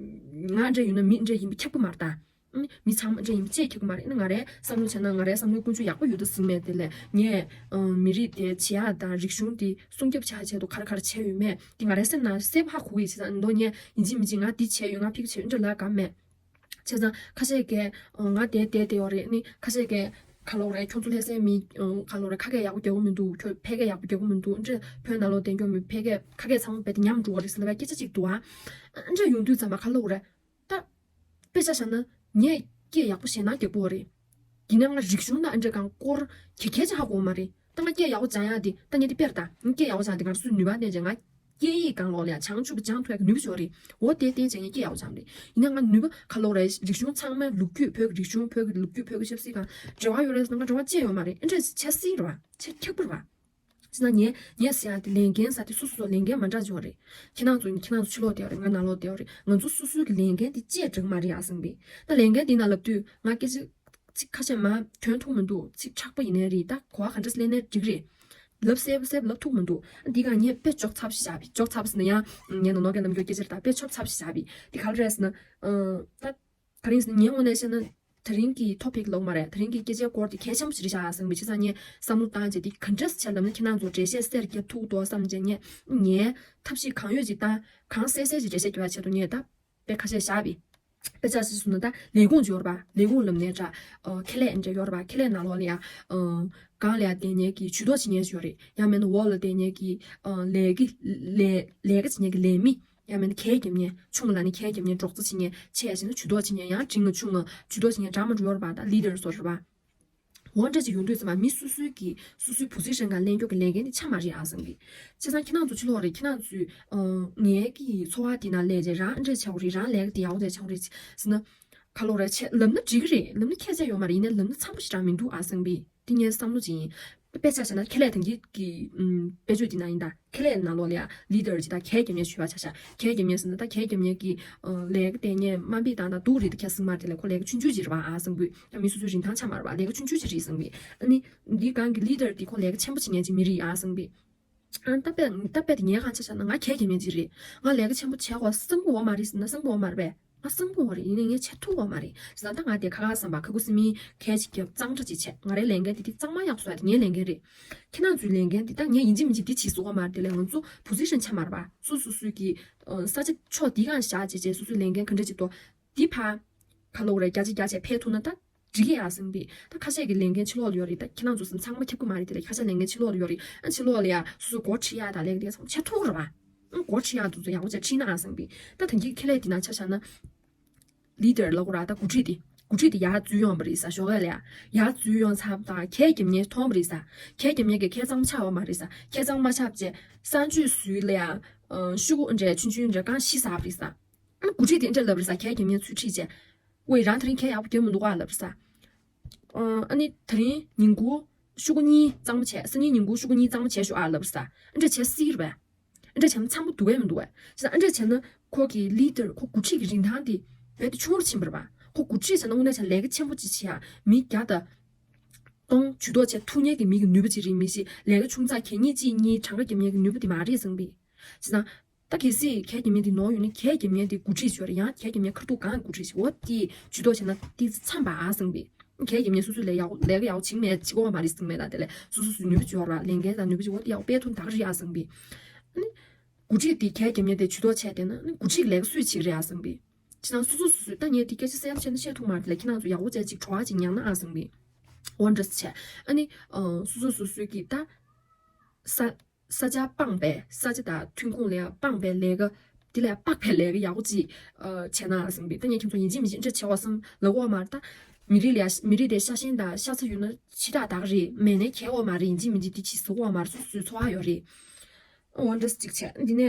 ང་འདྲ་ཡིན་ན་མི་འདྲ་ཡིན་པ་ཁྱབ་ཀྱི་མ་རེད་ད། ཨ་ནི་མི་ཚང་མ་འདྲ་ཡིན་པ་ཅེས་ཁྱབ་ཀྱི་མ་རེད། ཨ་ནི་ང་རའི་བསམ་བློ་བྱས་ན་ང་རའི་བསམ་བློའི་ཀུན་སྤྱོད་ཡག་པོ་ཡོད་དུ་ཟིན་མེད། དེ་ལས་ངས་ཨ་མི་རིགས་དེ་བྱེད་ཡག་དང་རིག་གཞུང་དེ་སྲུང་སྐྱོབ་བྱ་ཆེད་དུ་ག་རེ་ག་རེ་བྱས་ཡོད་མེད་དེ་ང་རའི་སེམས་ནང་གསལ་པོ་ཧ་གོ་གི་ཡོད། བྱས་ཙང་མདོ་ངས་ཡིན་གཅིག་མིན་གཅིག་ང་འདི་བྱས་ཡོད། ང་ཕ་གི་བྱས་ཡོད། འདྲ་ལབ་དགོས་མེད། བྱས་ཙང་ཁ་ཤས་ཀྱིས་ཨ་ང་དེ་དེ་དེ་ཡོད་རེད། ཨ་ནི་ཁ་ཤས་ཀྱིས་ག་ལབ་དགོས་རེད། ཁྱོད་ཚོ་ལྷ་སའི་མི་ཨ་ག་ལབ་དགོས་རེད། ཁ་སྐད་ཡག་པོ་རྒྱག་གི་མི་འདུག་ཁྱོད་ཕལ་སྐད་ཡག་པོ་རྒྱག་གི་མི་འདུག་འདྲ་བོད་ནང་ལོགས་བསྡད་མཁན་མི་ཕལ་སྐད་ཁ་སྐད་ཚང་མ་རྦད་དེ་ཉམས་འགྲོ་གི་རེད་ཟེར་ལབ་པའི་སྐད་ཆ་ཅིག་འདུག་ཨ། འདྲ་ཡོང་དུས་ཙམ་པ་ག་ལབ་དགོས་རེད། ད་དཔེ་ཆ་བཞག་ན་ངས་སྐད་ཡག་པོ་བཤད་ན་རྒྱག་པོ་རེད། ཡིན་ན་ང་རིག་གཞུང་དང་ཨ་འདྲ་གང་སྐོར་གྱི་སྐད་ཆ་ཧ་གོ་མ་རེད། ད་ང་སྐད་ཡག་པོ་སྦྱང་ཡག་དེ་ད་ངས་དེ་དཔེར་ད་ངས་སྐད་ཡག་པོ་སྦྱང་དེ་ང་སུས་ནུས་པ་བསྟན་བྱས་ང་སྐད་ཡིག་སྒང་ལོགས་ལ་ཡང་བྱང་ཆུབ་སྦྱང་ཐུབ་ཡག་གི་ནུས་པ་ཅིག་ཡོད་རེད། འོ་དེ་བསྟན་བྱས་ངས་སྐད་ཡག་པོ་སྦྱངས་རེད། ཡིན་ན་ང་ནུས་པ་ག་ལབ་དགོས་རེད། རིག་གཞུང་ཚང་མའི་ལོ་རྒྱུས་བོད་ཀྱི་རིག་གཞུང་བོད་ཀྱི་ལོ་རྒྱུས་བོད་ཀྱི་ཆབ་སྲིད་སྒང་འབྲེལ་བ་ཡོད་རེད་ཟེར་ན་ང་འབྲེལ་བ་ཅི་ཡང་ཡོད་མ་རེད། ཨ་འདྲ་བྱེད་སྲིད་རེད་བ། བྱེད་ཁྱག་པོ་རེད་བ། བྱས་ན་ངས་ངས་ཟེར་ཡག་དེ་ལས་འགན་ཟེར་དེ་སོ་སོ་སོ་ལས་འགན་མ་འདྲ་ཅིག་ཡོད་རེད། ཁྱེད་རང་ཚོ་ཁྱེད་རང་ཚོ་ཕྱི་ལོགས་བསྡད་ཡོད་རེད། ང་ནང་ལོགས་བསྡད་ཡོད་རེད། ང་ཚོ་སོ་སོའི་གི་ལས་འགན་དེ་བཅས་འགྲིག་མ་རེད་ཨ་བསམ་གི། ད་ལས་འགན་དེ་ན་ལབ་དུས་ང་སྐད་ཆ་ཚིག་ཁ་ཤས་མ་ཐོན་ཐུབ་མི་འདུག་ཚིག་དྲག་པོ་ཡིན་ནའི་རེད། ད་གོ་བ་ག་འདྲ་སེ་ལེན་ནའི་འགྲིག་རེད། ལབ་གསལ་པོ་གསལ་པོ་ལབ་ཐུབ་མི་འདུག་འདི་ག་ངས་དཔེ་འཇོག་ཚ་པོ་ཞིག་བཞག་པ་འཇོག་ཚ་པོ་ཟེར་ན་ཡང་ངས་ནོར་ནོར་སྐད་ལབ་རྒྱུ་སྐད་ཆ་རེད། ད་དཔེ་འཇོག་ཚ་པོ་ཞིག་བཞག་པ་འདི་ག་རེ་རེད་ཟེར་ན་ད། ག་རེ་ཡིན་ཟེར་ན་ངའི་ངོས་ནས་བཤད་ན་དེ་རིང་གི་ཐོ་པིག་ལབ་མ་རེད། དེ་རིང་གི་སྐད་ཆའི་སྐོར་དེ་གལ་ཆེན་པོ་ཞིག་རེད་ཤག་བསམ་གི། བྱས་ཙང་ངས་བསམ་བློ་བཏང་བྱས་དེ་ག་འདྲ་བྱས་ལབ་ན་ཁྱེད་རང་ཚོ་འགྲེལ་བཤད་གསལ་རྒྱབ་ཐུབ་འདུག་བསམ་བྱས་ངས་ངའི་ཐབས་ཤེས་གང་ཡོད་ཅིག་བཏང་། གང་གསལ་གསལ་ཅིག་འགྲེལ་བཤད་རྒྱབ་པའི་ཆེད་དུ་ངས་ད་དཔེ་ཁ་ཤས་བཞག་པ། དཔེ་ཆ་ཞིག་བཟུང་ན་ད་ལས་ཁུངས་ཅིག་ཡོད་རེད་པ། ལས་ཁུངས་ལབ་ནའི་འདྲ། ཨ་ཁེ་ལས་འདྲ་ཡོད་རེད་པ། ཁེ་ལས་ནང་ལོགས་ལ་ཡ་ཨ་སྒང་ལ་ཡ་བསྡད་མཁན་གྱི་ཇུས་གཏོགས་བྱེད་མཁན་ཞིག་ཡོད་རེད། ཡང་མིན་ན་འོག་ལ་བསྡད་མཁན་གྱི་ཨ་ལས་ཀྱི་ལས་ལས་ཀ་བྱེད་མཁན་གྱི་ལས་མི། ཡང་མིན་ན་ཁལ་རྒྱབ་མཁན། ཆུང་ལ་ནི་ཁལ་རྒྱབ་མཁན། འབྲོག་རྩ་བྱེད་མཁན། ཆེ་ཡ་བྱས་ན་ཇུས་གཏོགས་བྱེད་མཁན། ཡང་འབྲིང་ལ་ཆུང་ལ་ཇུས་གཏོགས་བྱེད་མཁན་འདྲ་མི་འདྲ་ཡོད་རེད་པ། ད་ལི་ཌར་སོགས་རེད་པ། འོ་འདྲ་ཅིག་ཡོང་དུས་ཙམ་པ་མི་སོ་སོའི་གི་སོ་སོའི་པོ་སི་ཤན་སྒང་ལེན་རྒྱུ་གི་ལས་འགན་དེ་ཆགས་མ་རེད་ཨ་བསམ་གི། བྱས་ཙང་ཁྱེད་རང་ཚོ་ཕྱི་ལོགས་རེད། ཁྱེད་རང་ཚོས་ཨ་ངའི་གི་འཚོ་བ་དེ་ནང་སླེབས་རྗེས་རང་ཨ་འདྲ་བྱ་དགོས་རེད། རང་ལས་ཀ་དེ་ཡག་པོ་བྱས་བྱ་དགོས་རེད་ཟེར་ན། ག་ལབ་དགོས་རེད། ཆེ་ལབ་ན་འགྲིག་གི་རེད། ལབ་ན་ཁྱད་ཆོས་ཡོད་མ་རེད། ཡིན་ནའི་ལབ་ན་འཚམ་པོ་ཞེ་དྲག་མི་འདུག་ཨ་བསམ་གི། འདི་ངའི་བསམ་བློ་ཅིག་ཡིན། དཔེ་ཆ་བཞག་ན་ཁེ་ལས་དེང་གི་གི་ཨུམ་དཔེ་བརྗོད་འདི་ན་ཡིན་ད། ཁེ་ལས་ནང་ལོགས་ལ་ཡ་ལི་ཌར་ཅིག་དང་ཁལ་རྒྱབ་མཁན་ཞུ་བ་ཆ་བཞག་ཁལ་རྒྱབ་མཁན་ཟེར་ན་ད་ཁལ་རྒྱབ་མཁན་གྱི་ཨ་ལས་ཀ་དེ་ངས་དམའ་འབེབས་བཏང་ད་སྡུག་རེད་ད་ཁྱད་བསད་མ་རེད། དེ་ལས་ཁོ་ལས་ཀ་ཆུང་ཆུང་ཅིག་རེད་པ་ཨ་བསམ་གི། ད་མི་སོ་སོའི་རིན་ཐང་ཆགས་མ་རེད་པ། ལས་ཀ་ཆུང་ཆུང་ཅིག་རེད་བསམ་གི། ཨ་ནི་འདི་སྒང་གི་ལི་ཌར་འདི་ཁོ་ལས་ཀ་ཆེན་པོ་བྱེད་མཁན་ཅིག་མི་རེད་ཨ་བསམ་གི། ཨ་ད་དཔེ་ད་དཔེ་དེ་ངའི་སྒང་ཆ་བཞག་ན་ང་ཁལ་རྒྱབ་མཁན་ཅིག་རེད། ང་ལས་ཀ་ཆེན་པོ་བྱེད་དགོས་བསམ་གི་ཡོད་མ་རེད་ཟེར་ན་བསམ་གི་ཡོད་མ་རེད་པས། ང་བསམ་གི་ཡོད་རེད། ཡིན་ནའི་ངས་བྱེད་ཐུབ་ཡོད་མ་རེད། བྱས་ཙང་ད་ང་དེ་ཁ་ཁ་བསམ་པ་ཁ་ཁུ་སིམ་མེ་ཁལ་ཅིག་རྒྱབ་གཙང་སྦྲ་ཅིག་བྱས། ང་རའི་ལས་འགན་དེ་དེ་གཙང་མ་ཡག་བཟོ་ཡ་དེ་ངའི་ལས་འགན་རེད། ཁྱེད་རང་ཚོའི་ལས་འགན་དེ་ད་ངས་ཡིན་གཅིག་མིན་གཅིག་དེ་བྱེད་ཟེར་གི་ཡོད་མ་རེད། དེ་ལས་ང་ཚོ་པོ་སི་ཤན་ཆགས་མ་རེད་པ། སོ་སོ་སོའི་གི་ཨ་ས་ཆ་ཕྱོགས་དེ་སྒང་བཞག་བྱས་བྱས་སོ་སོའི་ལས་འགན་ག་འདྲ་ཅིག་འདུག་དེ་ཕར་ག་ལབ་དགོས་རེད། རྒྱ་ཆེ་རྒྱ་ཆེ་འཕེལ་ཐུབ་ན་ད་འགྲིག་གི་ཡ་བསམ་གི། ད་ཁ་ཤས་ཀྱི་ལས་འགན་ཕྱི་ལོགས་ལ་ཡོད་རེད། ད་ཁྱེད་རང་ཚོ་བསམ་ཚང་མ་ཁྱབ་ཀྱི་མ་རེད། དེ་ལས་ཁ་ཤས་ལས་འགན་ཕྱི་ལོགས་ལ་ཡོད་རེད། ཨ་ཕྱི་ལོགས་ལ་ཡ་སོ་སོ་འགོ་ཁྲིད་ཡ་ད་ལས་ཀ་དེ་ཚང་མ་བྱེད་ཐུབ་རེད་པ། ཨང་། སྒོ་ཁྲིད་ཡག་འདུག་ཚོ་ཡག་པོ་བྱས་ཁྲིད་ན་ཨ་བསམ་གི། ད་ད་གིན་ཁེ་ལས་དེ་ན་ཆ་བཞག་ན། ལི་ཌར་ལབ་དགོས་ར་ད་འགོ་ཁྲིད་དེ། འགོ་ཁྲིད་དེ་ཡར་འཛུལ་ཡོང་བ་རེད་ས། ཞོགས་ཀས་ལ་ཡ་ཡར་འཛུལ་ཡོང་ཚར་དང་ཁལ་རྒྱབ་མཁན་མཐོང་བ་རེད་ས། ཁལ་རྒྱབ་མཁན་གྱི་ཁལ་གཙང་མ་ཆགས་ཡོད་མ་རེད་ས། ཁལ་གཙང་མ་ཆགས་བྱས་གསང་སྤྱོད་ཟུར་ལ་ཡ་ཤོག་གུ་འདྲ་ཆུང་ཆུང་འདྲ་རྐང་བཞི་ཟ་བ་རེད་ས། ཨ་འགོ་ཁྲིད་དེ་འདྲ་ལབ་རེད་ས། ཁལ་རྒྱབ་མཁན་ཚུར་ཁྲིད་བྱས། ཝེ་རང་དེ་རིང་ཁལ་ཡག་པོ་རྒྱབ་མི་འདུག་ག་ལབ་རེད་ས། ཨ་ནི་དེ་རིང་ཉིན་གུང་ཤོག་གུ་གཉིས་གཙང་མ་བྱས། སང་ཉིན་ཉིན་གུང་ཤོག་གུ་གཉིས་གཙང་མ་བྱས་ཤོག་ཨ་ལབ་རེད་ས། ཨ་འདྲ་བྱས་སྲིད་རེད་པས། ཨ་འདྲ་བྱས་ན་འཚམ་པོ་འདུག་གས་མི་འདུག་གས། བྱས་ཙང་ཨ་འདྲ་བྱས་ན་ཁོ་གི་ལི་ཌར་ཁོ་འགོ་ཁྲིད་ཀྱི་རིན་ཐང་དེ་རྦད་དེ་ཆུང་རུ་ཕྱིན་པ་རེད་པ། ཁོ་འགོ་ཁྲིད་བྱས་ན་དངོས་གནས་བྱས་ན་ལས་ཀ་ཆེན་པོ་ཅིག་བྱེད་ཡ་མི་བརྒྱ་དང་སྟོང་ཇུས་གཏོགས་བྱེད་ཐུབ་མཁན་གྱི་མི་གི་ནུས་པ་ཅིག་རེད། མི་ཞིག་ལས་ཀ་ཆུང་ཙག་གད་སྙིགས་གཅིག་གཉིས་གྲངས་ཀ་རྒྱབ་མཁན་གྱི་ནུས་པ་དེ་མ་རེད་བསམ་གི། བྱས་ཙང་ད་གལ་སྲིད་ཁལ་རྒྱབ་མཁན་དེ་ནོར་ཡོད་ན་ཁལ་རྒྱབ་མཁན་དེ་འགོ་ཁྲིད་ཅིག་ཡོད་རེད། ཡང་ཁལ་རྒྱབ་མཁན་ཁ་ཐུག་གང་འགོ་ཁྲིད་ཅིག་འོ་དེ་ཇུས་གཏོགས་བྱས་ན་དེ་འཚམ་པ་ཨ་བསམ་གི། ཁལ་རྒྱབ་མཁན་སོ་སོའི་ལས་ཡག་ལས་ཀ་ཡག་བྱེད་མེད་བྱེད་དགོས་མ་རེད་བསམ་མེད་ད། དེ་ལས་སོ་སོ་སོའི་ནུས་པ་ཅིག་ཡོད་རེད་པ། ལས་འགན་དང་ནུས་པ་ཅིག་འོ་དེ་ཡག་སྤེལ་ཐུབ་ན་ད་ག་རེད་ཨ་བསམ་གི། ཨ་ནི་འགོ་ཁྲིད་དེ་ཁལ་རྒྱབ་མཁན་དེ་ཇུས་གཏོགས་བྱས་བསྡད་ན་ཨ་ནི་འགོ་ཁྲིད་ཀྱི་ལས་ཀ་སུས་བྱེད་ཀྱི་རེད་ཨ་བསམ་གི། བྱས་ཙང་སོ་སོ་སོ་སོས་ད་ངས་དེ་སྐད་ཆ་གསལ་པོ་བཤད་ན་བཤད་ཐུབ་མ་རེད། དེ་ལས་ཁྱེད་རང་ཚོ་ཡག་པོ་བྱས་ཅིག་བྲོ་བ་ཅིག་མྱངས་ན་ཨ་བསམ་གི། འོ་འདྲ་བྱས། ཨ་ནི་ཨ་སོ་སོ་སོ་སོའི་གི་ད་ས་ས་ཆ་སྤངས་པའི་ས་ཆ་དང་ཐོན་ཁུངས་ལ་ཡང་སྤངས་པའི་ལས་ཀ་དེ་ལས་དཔག་པའི་ལས་ཀ་ཡག་པོ་ཅིག་ཨ་བྱས་ན་ཨ་བསམ་གི། ད་ངས་ཁྱེད་ཚོ་ཡིན་གཅིག་མིན་གཅིག་འདྲ་བྱས་པ་བསམ་ལབ་དགོས་མ་རེད། ད་མི་རིགས་ལ་ཡ་མི་རིགས་དེ་ཤ་ཞེན་དང་ཤ་ཚ་ཡོད་ན་ཕྱི་ཐག་དག་རེད། མེད་ན་གལ་ཡོད་མ་རེད། ཡིན་གཅིག་མིན་གཅིག་དེ་ཅིག་བཟོ་དགོས་མ་རེད། སོ་སོའི་འཚོ་བ་ཡོད་རེད། འོ་འདྲ་ཅིག་བྱས། འདི་ནས་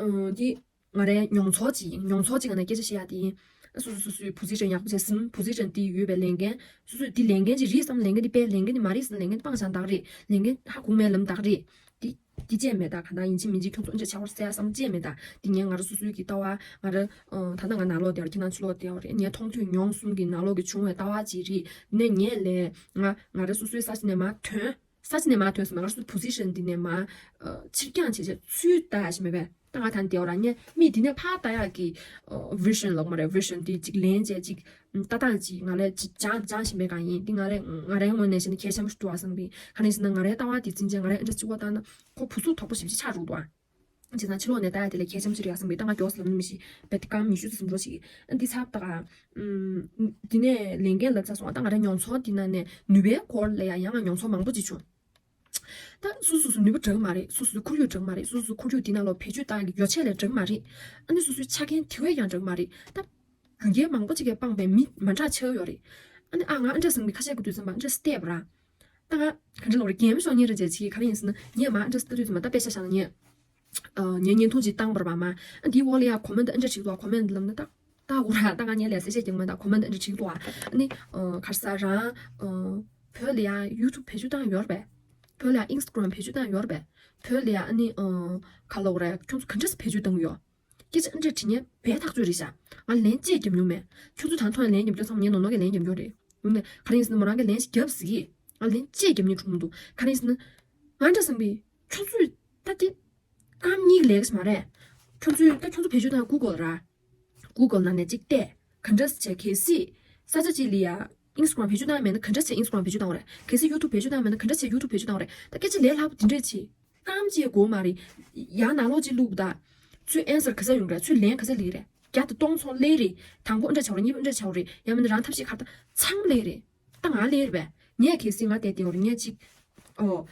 ཨ་འདི་ང་རའི་མྱོང་ཚོར་ཅིག་ཡིན། མྱོང་ཚོར་ཅིག་ནས་སྐད་ཆ་བཤད་ཡ་དེ་ཡིན། སོ་སོ་སོ་སོའི་པོ་སི་ཤན་ཡག་པོ་བྱས་ཟིན། པོ་སི་ཤན་དེ་ཡོད་པའི་ལས་འགན་སོ་སོས་དེ་ལས་འགན་ཅིག་རེད་བསམ། ལས་འགན་དེ་དཔེ་ལས་འགན་དེ་མ་རེད་བསམ། ལས་འགན་དེ་སྤང་བྱ་དག་རེད། ལས་འགན་ཧ་གོ་མེད་ལབ་དག་རེད། དེ་དེ་བཅས་མེད་ད། ག་ད་ཡིན་གཅིག་མིན་གཅིག་ཁྱོད་ཚོ་འདྲ་ཆགས་པར་ཟེར་ཡ་བསམ་བཅས་མེད་ད། དེ་ངས་ང་རང་སོ་སོའི་གི་ལྟ་བ། ང་རང་ད་ལྟ་ང་ནང་ལོགས་བསྡད་ཡོད་རེད། ཁྱེད་རང་ཕྱི་ལོགས་བསྡད་ཡོད་རེད། ངས་མཐོང་ཐོས་མྱོང་གསུམ་གི་ནང་ལོགས་ཀྱི་བྱུང་བའི་ལྟ་བ་ཅིག་རེད། ནས་ངས་ལས་ང་ང་རང་སོ་སོའི་ས་ཆ་ནས་མར་ཐོན། ས་ཆ་ནས་མར་ཐོན་སོང་ན་ང་རང་སོ་སོའི་པོ་སི་ཤན་འདི་ནས་མར་ཨ་ཕྱིར་འགྱངས་བྱས་བྱས་ཚུར་ལྟ་ཡ་ཞིག་མེད་པས། ད་ང་ད་ནི་དེ་འོ་ར་ངས་མི་འདི་ནས་ཕར་ལྟ་ཡག་གི་ཨ་vision་ལོག་མ་རེད། vision་དེ་ཅིག་ལན་བྱས་ཅིག་ལྟ་སྟངས་ཅིག་ང་ལས་ཅིག་སྦྱང་སྦྱང་བཞིན་པའི་གང་ཡིན་འདི་ང་ལས་ང་རའི་ངོས་ནས་བཤད་ན་གལ་ཆེན་པོ་ཞིག་འདུག་ཨ་བསམ་གི། ག་རེ་ཡིན་ཟེར་ན་ང་རའི་ལྟ་བ་དེ་འཛིན་བྱས་ང་རའི་ཨ་འདྲ་གཅིག་པོ་ལྟ་ན་ཁོ་བུ་སུ་དོག་པོ་ཞེ་པོ་ཅིག་ཆགས་འགྲོ་འདུག་ཨ། བྱས་ཙང་ཕྱི་ལོགས་ནས་ལྟ་ཡག་དེ་ལས་གལ་ཆེན་པོ་ཞིག་རེད་ཨ་བསམ་གི། ད་ང་མགྱོགས་སུ་ལབ་ནི་མི་ཤེས་པས་དེ་སྐར་མ་ཉི་ཤུ་ཙམ་འགྲོ་ཞིག་ཨ་འདི་ཚར་ད་ག་ཨུམ། འདི་ནས་ལས་འགན་ལབ་ཚར་སོང་ཨ། ད་ང་རའི་མྱོང་ཚོར་འདི་ནང་ནས་ནུས་པའི་སྐོར་ལ་ཡང་ཡང་ང་མྱོང་ཚོར་མང་པོ་ཅིག་བྱུང་། ད་སོ་སོ་སོ་ནུས་པ་འདྲ་གི་མ་རེད། སོ་སོ་སོ་ཁོར་ཡུག་འདྲ་གི་མ་རེད། སོ་སོ་སོ་ཁོར་ཡུག་འདི་ནང་ལོགས་བེད་སྤྱོད་བཏང་གི་ཡོ་ཆས་ལས་འདྲ་གི་མ་རེད། ཨ་ནི་སོ་སོའི་ཆ་རྐྱེན་དེ་བས་ཀྱང་འདྲ་གི་མ་རེད། ད་རྒྱུ་རྐྱེན་མང་པོ་ཅིག་གིས་སྤངས་པའི་མི་མ་འདྲ་ཆགས་ཡོད་རེད། ཨ་ནི་ཨ་ང་ཨ་འདྲ་བསམ་གི། ཁ་ཤས་ཀྱི་དུས་ཙམ་པ་ཨ་འདྲ་བལྟས་པ་ར། ད་ང་ག་འདྲ་ལབ་རེད། རྒན་མོ་ཤོག་ཉེ་རེད་ཅེས་ཅིག་ག་རེ་ཡིན་ཟེར་ན་ངས་མ་ཨ་འདྲ་ལྟ་དུས་ཙམ་པ་ད་དཔེ་ཆ་བཞག་ན་ངས་ཨ་ངས་བརྙན་ཐུང་ཅིག་བཏང་པ་ར་བ་མ། ཨ་འདིའི་འོག་ལ་ཡ་ཀོ་མེན་ཨ་འདྲ་བྲིས་འདུག་ཀོ་མེན་ལབ་ན་ད་ལྟ་འོ་ར་ད་ང་ངས་ལས་ཟེར་བཤད་ཀྱང་མ་ད་ཀོ་མེན་ཨ་འདྲ་བྲིས་འདུག་ཨ་ནི་ཨ་ག་རེ་ཟ་རང་ཨ་བོད་ལ་ཡ་ཡུ་ཊུབ་བེད་སྤྱོད་བཏང་ཡོད་རེད་པས། བོད་ལ་ཡ་ཨིན་སི་ཊ་གྷི་རམ་བེད་སྤྱོད་བཏང་ཡོད་རེད་པས། བོད་ལ་ཡ་ཨ་ནི་ཨ་ག་ལབ་དགོས་རེད། ཁྱོད་ཚོ་ག་འདྲ་སེ་བེད་སྤྱོད་བཏང་གི་ཡོད། སྐད་ཆ་ཨ་འདྲས་དྲི་ཉན་བས་ཐག་ཆོད་རེད་ཤག་ང་ལན་ཅེས་རྒྱབ་མྱོང་མེད། ཁྱོད་ཚོ་ད་ཐོག་ལན་རྒྱབ་རྒྱུ་ཚང་མ་ངའི་ནོར་ནོར་གྱི་ལན་རྒྱབ་རྒྱུ་རེད། ཡིན་ནའི་ག་རེ་ཡིན་ཟེར་ན་མོ་རང་གི་ལན་ཞིག་རྒྱབ་ཟིག་གིས་ང་ལན་ཅེས་རྒྱབ་ཉན་གྲུང་མི་འདུག་ག་རེ་ཡིན་ཟེར་ན། ང་འདྲ་བསམ་པས་ཁྱོད་ཚོས་ད་དེ་སྐར་མ་གཉིས་ཀྱི་ལས་ཀ་ཞིག་མ་རེད། ཁྱོད་ཚོས་ད་ཁྱོད་ཚོ་བེད་སྤྱོད་བཏང་གུ་གལ་ར། གུ་གལ་ནང་ནས་ཅིག་བལྟས། ག་འདྲ་བྱས་གལ་སྲིད་ས་ཆ་གཅིག་ལ་ཡ་ཨིན་སི་ཊ་གྷི་རམ་བེད་སྤྱོད་བཏང་མེད་ན་ག་འདྲ་བྱས་ཨིན་སི་ཊ་གྷི་རམ་བེད་སྤྱོད་བཏང་བ་རེད། གལ་སྲིད་ཡུ་ཊུབ་བེད་སྤྱོད་བཏང་མེད་ན་ག་འདྲ་བྱས་ཡུ་ཊུབ་བེད་སྤྱོད་བཏང་བ་རེད། ད་སྐད་ཆ་ལས་སླ་པོ་དེ་འདྲས་བྱེད། སྐར་མ་གཅིག་དགོས་མ་རེད། ཡང་ནང་ལོགས་ཅིག་བླུགས་ད། ཚུར་ཨན་སར་ག་ཚོད་ཡོང་རེད། ཚུར་ལན་ག་ཚོད་སླེབས་རེད། བརྒྱ་དང་སྟོང་ཚོ་སླེབས་རེད། དང་པོ་འདྲ་བྱ་བ་རེད། གཉིས་པ་འདྲ་བྱ་བ་རེད། ཡང་མིན་ན་རང་ཐབས་ཤེས་ག་རེ་ད་ཚང་མ་སླེབས་རེད། ད་ང་སླེབས་རེད་པས། ངས་གལ་སྲིད་ང་བལྟས་བསྡད་ཡོད་རེད། ངས་ཅིག་ཨོ།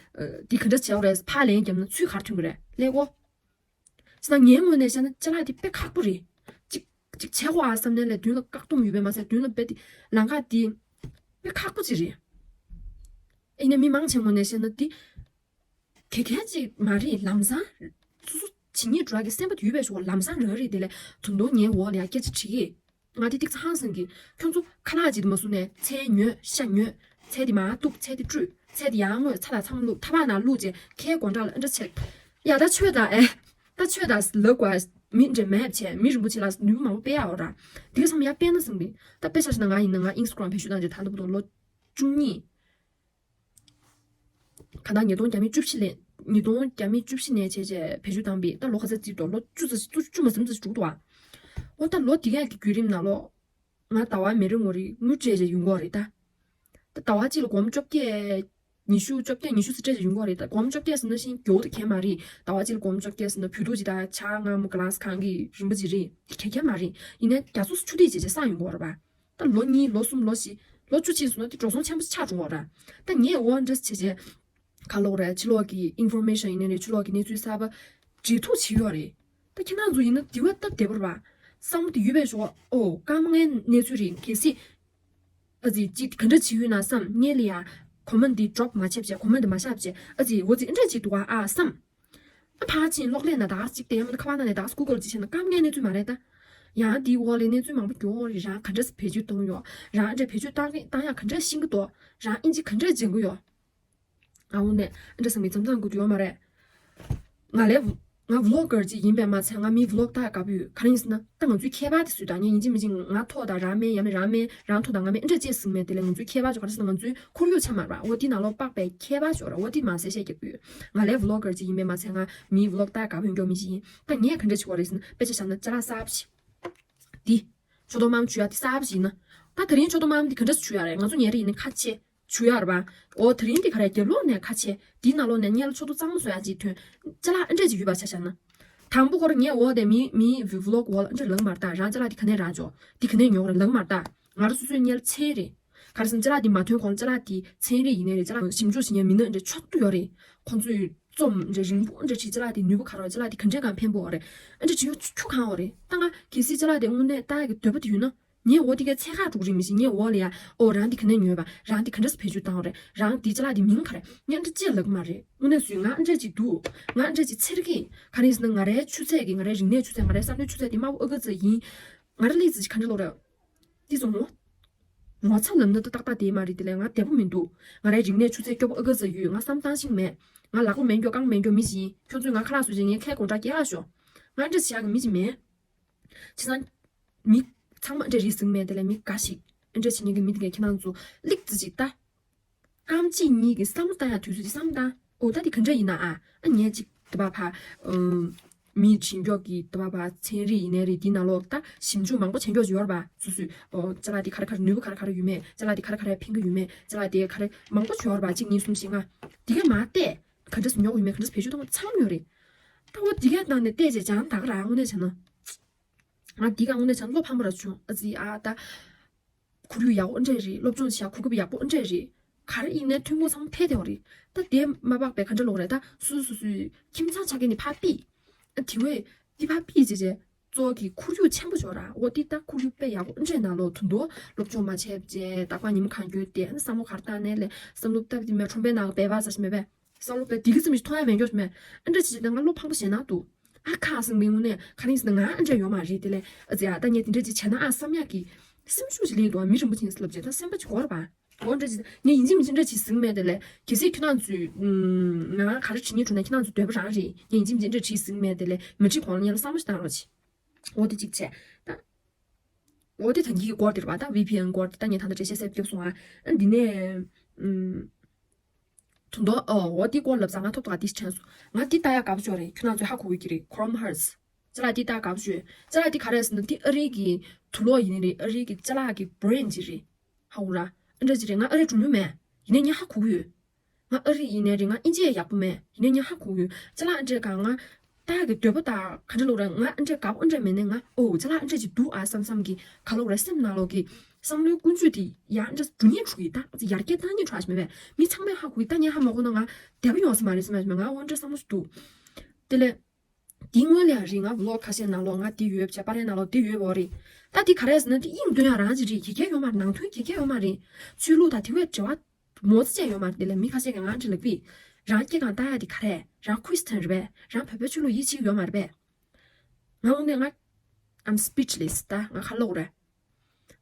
འདི་ག་འདྲ་བྱ་བ་རེད། ཕར་ལན་བརྒྱབ་ན་ཚུར་ག་རེ་ཐོན་གི་རེད། ལེགས་གོ། ཅི་ད་ངའི་ངོས་ནས་བཤད་ན་ཅ་ལག་འདི་དཔེ་ཁག་པོ་རེད། ཅིག་ཅིག་བྱེད་དགོས་ཨ་བསམ་ནས་ལས་མདུན་ལ་བཀག་སྡོམ་ཡོད་པས་མ་ཟད་མདུན་ལ་རྦད་དེ་ལམ་ཁ་འདི་དཔེ་ཁག་པོ་ཅིག་རེད། ཡིན་ནའི་མི་མང་ཆེ་ངོས་ནས་བཤད་ན་འདི་གལ་གལ་ཅིག་མ་རེད། ལམ་སང་སོ་སོ་ཇི་སྙེད་འགྲོ་གི་སེམས་པ་དུས་པའི་ཞོག་ལམ་སང་རག་རེད། དེ་ལས་དུང་དུང་ངའི་འོག་ལ་ཡ་སྐད་ཆ་དྲིས་ཀྱི། ང་དེ་ཏིག་ཚང་ཟིན་གི། ཁྱོད་ཚོ་ཁ་ལག་ཅིག་མ་བཟུང་ནས་ཚལ་ཉོས་ཤ་ཉོས། ཚལ་དེ་མར་གཏུབ། ཚལ་དེ་བཀྲུས། ཚལ་དེ་ཡར་བརྔོས། ཚྭ་དང་ཚྭ་མ་བླུགས། ཐག་པ་ནང་བླུགས་བྱས་ཁའི་སྒོ་འགྲམ་ལ་ཨ་འདྲ་བྱས། ཡ་ད་ཆོས་དང་ཨེ། ད་ཆོས་དང་ལབ་དགོས། མི་འདྲེ་མེད་བྱས་མི་རིན་པོ་ཆེ་ལ་ནུས་པ་མང་པོ་སྤེལ་ཡ་འོ་ར། དེ་ག་ཚང་མ་ཡར་སྤེལ་ན་བསམ་པས། ད་དཔེ་ཆ་བཞག་ན་ང་ཡིན་ན་ང་ཨིན་སི་ཊ་གྷི་རམ་བེད་སྤྱོད་བཏང་རྗེས་ད་ལྟ་བར་དུ་ལོ་བཅུ་གཉིས། གང་ལྟར་ཉིས་སྟོང་བརྒྱ་མེད་བཅུ་བཞི་ལོ། ཉིས་སྟོང་བརྒྱ་མེད་བཅུ་བཞི་ནས་བྱས་རྗེས་བེད་སྤྱོད་བཏང་པས་ད་ལོ་ག་ཚོད་རྩིས་འགྲོ། ལོ་བཅུ་ཙམ་བཅུ་བཅུ་མ་ཟིན་ཙམ་འགྲོ་འདུག་ཨ། འོ་ད་ལོ་འདི་ག་གི་བརྒྱུད་རིམ་ནང་ལོགས་ང་ཟླ་བ་མི་རེ་ངོ་རེ་དངུལ་སྤྲད་རྗེས་ཡོང་གི་རེད་ད། ད་ཟླ་བ་གཅིག་ལ་སྒོར་མོ་བཅོ་བརྒྱད། ཉི་ཤུ་བཅོ་བརྒྱད་ཉི་ཤུ་ཙམ་སྤྲད་རྗེས་ཡོང་གི་རེད་ད། སྒོར་མོ་བཅོ་བརྒྱད་ཟེར་ན་ཤིན་ཏུ་གྲལ་མ་རེད། ཟླ་བ་གཅིག་ལ་སྒོར་མོ་བཅོ་བརྒྱད་ཟེར་ན་བོད་ཐོག་ཅིག་ད་ཇ་སྔ་མོ་གི་ལཱ་སི་གང་གི་རིན་པ་ཅིག་རེད། དེ་གྲལ་མ་རེད། ཡིན་ནའི་རྒྱ་མཚོ་ཆུ་ཐིགས་བྱས་རྗེས་སང་ཡོང་གི་རེད་པ། ད་ལོ་གཉིས་ལོ་གསུམ་ལོ་བཞི་ལོ་བཅུ་ཕྱིན་སོང་ན་དེ་འགྲོ་སོང་ཆེན་པོ་ཆགས་འགྲོ་གི་རེད། ད་ངས་འོ་འདྲ་བྱས་རྗེས་ག་ལབ་དགོས་རེད། ཕྱི་ལོགས་ཀྱི་ཨིན་ཕོར་མེ་ཤན་ཡིན་ནའི་རེད། ཕྱི་ལོགས་ཀྱི་གནས་ཚུལ་གསར་པ་འབྲེལ་གཏུག་བྱེད་ཡོད་རེད། ད་ཁྱེད་རང་ཚོ་ཡིན་ན་དེ་བས་སྟབས་བདེ་པོ་རེད་པ། བསམ་བློ་དེ་ཡོད་པའི་ཞོག་ཨོ་སྐར་མ་ལྔའི་གནས་ཚུལ་རེད། གལ་སྲིད་ཨ་ཙི་ཅིག་ག་འདྲ་བྱེད་ཡོད་ན་བསམ། སྔོན་ལ་ཡ་ཀོ་མེན་འདི་ཌོབ་མ་བྱས་བྱས་ཀོ་མེན་འདི་མ་བཞག་བྱས་ཨ་ཙི་འོ་ཙི་ཨ་འདྲ་ཅིག་འདུག་ཨ་ཨ་བསམ། ཨ་ཕར་ཕྱིན་གློག་ཀླད་ནང་ད་ག་ཅིག་བལྟས། ཡང་མིན་ན་ཁ་པར་ནང་ནས་ད་ག་གུ་གལ་ཅིག་བྱས་ན་སྐར་མ་ལྔའི་གནས་ཚུལ་མ་རེད་ད། ཡང་དེའི་འོག་ལ་གནས་ཚུལ་མང་པོ་འགྱོ་གི་རེད། རང་ག་འདྲ་བེད་སྤྱོད་གཏོང་གི་ཡོད། རང་ཨ་འདྲ་བེད་སྤྱོད་བཏང་གི་བཏང་ཡག་ག་འདྲ་ཤེས་ཀྱི་འདུག་རང་ཨིན་ཇི་ག་འདྲ་སྦྱང་གི་ཡོད། ཨ་འོ་ནས་ཨ་འདྲ་བསམ་གི་མཚམས་མཚམས་དགོས་ཀྱི་ཡོད་མ་རེད། ང་ལས་ང་ཝི་ལོག་གར་ཅིག་ཡིན་པས་མ་ཚད་ང་མིའི་ཝི་ལོག་ལྟ་དགའ་པོ་ཡོད། ག་རེ་ཡིན་ཟེར་ན་ད་ང་ཚོའི་ཁྱད་པར་དེ་སུས་ད་ངས་ཡིན་གཅིག་མིན་གཅིག་ང་ཐོག་དང་རང་མེད་ཡང་མིན་རང་མེད་རང་ཐོག་དང་ང་མེད་ཨ་འདྲ་ཅིག་ཟིན་མེད། དེ་ལས་ང་ཚོའི་ཁྱད་པར་ཅིག་ག་རེ་ཟེར་ན་ང་ཚོའི་ཁོར་ཡུག་ཆ་མ་རེད་པ། འོ་དེ་ནང་ལོགས་དཔག་པའི་ཁྱད་པར་ཅིག་ཡོད་རེད། འོ་དེ་མ་ཟད་བཤད་རྒྱག་གི་ཡོད། ང་ལས་ཝི་ལོག་གར་ཅིག་ཡིན་པས་མ་ཚད་ང་མིའི་ཝི་ལོག་ལྟ་དགའ་པོ་ཡོད་མཁན་མི་ཞིག་ཡིན། ད་ངས་ག་འདྲ་བྱེད་དགོས་རེད་ཟེར་ན་དཔེ་ཆ་བཞག་ན་ཅ་ལག་གསར་པ་ཞིག་འདི། ཆུ་དོ་མམ་བྱུག་ཡ་དེ་གསར་པ་ཞིག་ཡིན་ན། ད་དེ་རིང་ཆུ་དོ་མམ་འདི་ག་འདྲ་བྱུག་ཡ་རེད། ང་ཚོ་ཉལ་རེ་ཡིན་ན་ཁ་ཕྱེ། བྱུག་ཡ་རེད་པ། འོ་དེ་རིང་འདི་ག་རེ་རྒྱབ་ལོགས་ནས་ཁ་ཕྱེ། འདིའི་ནང་ལོགས་ནས་སྔོན་ལ་ཆུ་དོ་གཙང་མ་བཟོ་ཡ་ཅིག་ཐོན། ཅ་ལག་ཨ་འདྲས་ཅིག་ཡོད་པ་ཆ་བཞག་ན། དང་པོ་ཁོ་རང་ངའི་འོག་དེ་མི་མི་ཝི་ལོག་འོག་ལ་ཨ་འདྲས་ལབ་མ་རེད་ད། རང་ཅ་ལག་འདི་ག་ནས་རག་ཆོག་འདི་ག་ནས་ཉོ་གི་རེད་ལབ་མ་རེད་ད། ང་རང་སོ་སོའི་སྔོན་ལ་ཚན་རེད། ག་རེ་ཟེར་ན་ཅ་ལག་འདི་མ་ཐོན་གོང་ཅ་ལག་འདི་ཚན་རིག་ཡིན་ནའི་རེད། ཅ་ལག་ཞིབ་འཇུག་བྱེད་མཁན་མི་སྣ་འདྲ་ཕྱོགས་བསྡུས་ཡོད་རེད། ཁོང་ཚོས་རྩོམ་འདྲ་རིང་པོ་འདྲ་བྲིས་ཅ་ལག་འདི་ནུས་པ་ག་རེ་ཡོད། ཅ་ལག་འདི་ག་འདྲའི་གང་ཕན་པོ་ཡོད་རེད། ཨ་འདྲ་བྲིས་ཡོད་ཁྱུ་གང་ཡོད་རེད། ད་ང་གལ་སྲིད་ཅ་ལག་འདི་དངོས་གནས་ལྟ་ཡག་གི་འདོད་པ་དེ་ཡོད་ན་ངས་འོ་དེ་གའི་ཚད་ཁག་འགྲོ་གི་རེད་མི་ཤེས། ངས་འོ་ལ་ཡ་ཨོ་རང་འདི་ག་ནས་ཉོས་པ། རང་འདི་ག་འདྲ་སེ་བེད་སྤྱོད་བཏང་བ་རེད། རང་འདི་ཅ་ལག་འདི་མིང་ག་རེ། ངས་ཨ་འདྲ་ཅིག་ལབ་གི་མ་རེད། དངོས་གནས་སུ་ང་ཨ་འདྲ་ཅིག་འདུག་ང་ཨ་འདྲ་ཅིག་འཚེར་གི། ག་རེ་ཡིན་ཟེར་ན་ང་རའི་ཆུ་ཚད་ཀྱི་ང་རའི་རིག་གནས་ཆུ་ཚད་ང་རའི་བསམ་བློའི་ཆུ་ཚད་འདི་དམའ་པོ་ཨ་ག་ཙམ་ཡིན། ང་ར་ལི་ཙི་ཅིག་ག་འདྲ་ལོ་རེད། འདི་ཚོ་ངོ་། ངོ་ཚ་ལབ་ན་ད་ཏག་ཏག་དེ་མ་རེད། དེ་ལས་ང་བདེ་པོ་མི་འདུག་ང་རའི་རིག་གནས་ཆུ་ཚད་སྐྱོ་པོ་ཨ་ག་ཙམ་ཡོད། ང་བསམ་བཏང་ཤེས་མེད། ང་ལག་པ་མེད་མགྱོགས་རྐང་མེད་མགྱོགས་མི་ཞིག་ཡིན། ཁྱོད་ཚོས་ང་ཁ་ལག་བཟོས་བྱས་ངའི་ཁའི་སྒོ་འགྲམ་སྐྱེལ་ཡག་ཤོག་ང་འདྲ་བྱེད་ཡག་གི་མི་ཞིག་མེད། བྱས་ཙང་། མི་ཚང་མ་འདྲ་རེད་ཟེར་གི་མེད། དེ་ལས་མི་འགའ་ཞིག་འདྲ་བྱེད་མཁན་གྱི་མི་དེ་གས་ཁྱེད་རང་ཚོ་ལིག་ཙི་ཅིག་ལྟ། སྐར་མ་གཅིག་གཉིས་ཀྱི་བསམ་བློ་བཏང་ཡག་དུས་ཚོད་ཅིག་བསམ་བློ་བཏང་། ཨོ་ད་དེ་ག་འདྲ་ཡིན་ན་ཨ། ཨ་ངས་ཅིག་དེ་པ་ཕ། ཨུམ། མིས་བྱིན་མགྱོགས་ཀྱི་ད་བ་བ་ཚན་རིག་ཡིན་ནའི་རེད། དེའི་ནང་ལོགས་ད་ཞིབ་འཇུག་མང་པོ་བྱེད་མགྱོགས་ཡོད་རེད་པ། སོ་སོས་ཨོ་ཅ་ལག་དེ་ག་རེ་ག་རེ་ནུས་པ་ག་རེ་ག་རེ་ཡོད་མེད། ཅ་ལག་དེ་ག་རེ་ག་རེ་ཕན་གི་ཡོད་མེད། ཅ་ལག་དེ་ག་རེ་མང་པོ་ཡོད་རེད་པ། གཅིག་གཉིས་གསུམ་བཞི་ལྔ། དེ་གས་མ་བལྟས། ག་འདྲས་སུ་ཉོ་གི་ཡོད་མེད། ག་འདྲས་སུ་བེད་སྤྱོད་གཏོང་གི་ཚང་མ་ཡོད་རེད། ད་འོ་དེ་གས་ནང་ནས་བལྟས་བྱས་སྦྱང་ད་ག་རང་དངོས་གནས་བྱས་ན། ང་འདི་ག་དངོས་གནས་བྱས་ན་བློ་ཕམ་པ་ར་བྱུང་། ཨ་ཙི་ཨ་ད། ཁོར་ཡུག་ཡག་པོ་འདྲས་རེད། སློབ་སྦྱོང་བྱེད་ཡག་གོ་སྐབས་ཡག་པོ་འདྲས་རེད། ག་རེ་ཡིན་ནའི་ཐོན་ཁུངས་ཚང་མ་འཕེལ་བསྡད་པ་རེད། ད་དེ་མ་དཔག་པའི་ག་འདྲ་ལོག་རེད། ད་སོ་སོ་སོ་སོའི་ཁྱིམ་ཚང་ཆ་རྐྱེན་ནི་ཕར་ཕུད། ཨ་དེ་བས་དེ་ཕར་ཕུད་བྱས་བྱས་གཙོ་བོ་གི་ཁོར་ཡུག་ཆེན་པོ་ཆགས་ར། འོ་དེ་ད་ཁོར་ཡུག་དཔེ་ཡག་པོ་འདྲས་ནང་ལོགས་དུ་འདུག་སློབ་སྦྱོང་མ་བྱས་བྱས་རྟག་པར་ཉི་མ་གང་འཁྱོལ་བསྡད། ཨ་ནི་བསམ་བློ་ག་རེ་བཏང་ནའི་ལས་བསམ་བློ་སྟབས་བདེ་མེད། ཁྲོམ་པའི་ནང་སྦལ་པ་ཟ་ཞིག་མེད་པས། བསམ་བློ་དཔེ་དེ་གི་ཙམ་ཞིག་ཐོང་ཡ་མེད་མགྱོགས་མེད། ཨ་འདྲ་ཅིག་བྱས་ན་ང་བློ་ཕངས་པོ་ཞེ་ན་འདུག་ཨ་ཁ་སང་པའི་དངོས་གནས་ག་རེ་ཡིན་ཟེར་ན་ང་ཨ་འདྲ་ཡོད་མ་རེད། དེ་ལས་ཨ་ཙི་ཨ་ད་ངས་དེ་འདྲ་ཅིག་བྱས་ན་ཨ་བསམ་ཡག་གི་སེམས་ཤུགས་ཅིག་སླེབས་འདུག་ཨ་མི་རིན་པོ་ཆེ་ཡིན་ཟེར་ལབ་བྱས་ད་སེམས་པ་ཅིག་འགོར་བ། འོ་འདྲ་ཅིག་ངས་ཡིན་གཅིག་མིན་གཅིག་འདྲ་ཅིག་ཟིན་མེད། དེ་ལས་གལ་སྲིད་ཁྱོད་རང་ཚོས་ང་ག་རེ་བྱེད་སྙིང་བྲོ་ན་ཁྱོད་རང་ཚོ་འདོད་པ་རང་རེད། ངས་ཡིན་གཅིག་མིན་གཅིག་འདྲ་ཅིག་ཟིན་མེད། དེ་ལས་མི་ཁྲིད་གོང་ལ་ངས་ལ་བསམ་བློ་ཞིག་བཏང་རོགས་གྱིས། འོ་དེ་གཅིག་བྱས་ད། འོ་དེ་ད་གིན་གྱི་སྐོར་དེ་རེད་པ། ད་ཝི་ཕི་ཨེན་སྐོར་དེ་ད་ངས་ད་ལྟ་འགྲེལ་བཤད་གསལ་པོ་བརྒྱབ་སོང་ཨ། ཨ་འདི་ནས་ཨུམ། དུ་མདོ་ཨོ་འོ་དེ་སྐོར་ལབ་ཙང་ང་ཐོབ་ཐོག་དེ་དྲན་སོང་། ང་དེ་ལྟ་ཡག་དགའ་པོ་ཅིག་རེད། ཁྱོད་རང་ཚོས་ཧ་གོ་གི་རེད། Chrome Hearts། ཅ་ལག་དེ་ལྟ་དགའ་པོ་ཅིག་ཅ་ལག་དེ་ག་རེ་ཟེར་ན་དེ་ཨ་རི་གི་དུག་ལོག་ཡིན་ནི་རེད། ཨ་རི་གི་ཅ་ལག་གི་brand་ཅིག་རེད། ཧ་གོ་ར། ཨ་འདྲ་ཅིག་རེད། ང་ཨ་རི་འགྲོ་མྱོང་མེད། ཡིན་ནའི་ངས་ཧ་གོ་གི་ཡོད། ང་ཨ་རི་ཡིན་ནའི་རེད། ང་ཨིན་ཇི་ཡག་པོ་མེད། ཡིན་ནའི་ངས་ཧ་གོ་གི་ཡོད། ཅ་ལག་འདྲས་གང་ང་ལྟ་གི་འདོད་པ་དང་ག་འདྲ་ལོག་རེད། ང་ཨ་འདྲས་དགའ་པོ་ཨ་འདྲས་མེད་ནའི་ང་ཨོ་ཅ་ལག་ཨ་འདྲས་ཅིག་འདུག་ཨ་བསམ་བསམ་གི་ག་ལོག་རེད། སེམས་ནང་ལོག་གི་བསམ་བློའི་ཀུན་སྤྱོད་དེ་ཡར་འདྲ་འགྲོ་སྙིང་བྲོ་གི་ད་ཡར་རྒྱས་བཏང་སྙིང་བྲོ་ཞིག་མེད་པས། མི་ཚང་མས་ཧ་གོ་གི་ད་ངས་ཧ་མ་གོ་ན་ང་བདེ་པོ་ཡོང་ས་མ་རེད་བསམ་ཡག་ཞིག་མེད། ང་ཨོ་འདྲས་བསམ་བློ་ཞིག་འདུག་དེ་ལས། དེའི་སྔོན་ལ་ཡང་རེད། ང་vlog་ཁ་ཤས་ནང་ལོགས་ང་དེ་ཡོད་བྱས་པར་ཡན་ནང་ལོགས་དེ་ཡོད་བོ་རེད། ད་དེ་ག་རེ་ཟེར་ན་དེ་དབྱིངས་འདོན་ཡག་རང་ཅིག་རེད། དགེ་རྒན་ཡོད་མ་རེད། ནང་དོན་དགེ་རྒན་ཡོད་མ་རེད། ཆོས་ལུགས་དང་དེ་བས་འབྲེལ་བ་མོ་ཙི་ཅན་ཡོད་མ་རེད། དེ་ལས་མི་ཁ་ཤས་ཀྱིས་ང་འདྲི་ལབ་པས། རང་སྐྱེ་སྒང་ལྟ་ཡག་དེ་ག་རེ། རང་Christian་རེད་པས། རང་བོད་པའི་ཆོས་ལུགས་ཡིད་ཆེས་ཡོད་མ་རེད་པས། ང་དངོས་གནས་ང་I'm speechless། ད་ང་ཁ་ལོག་རེད།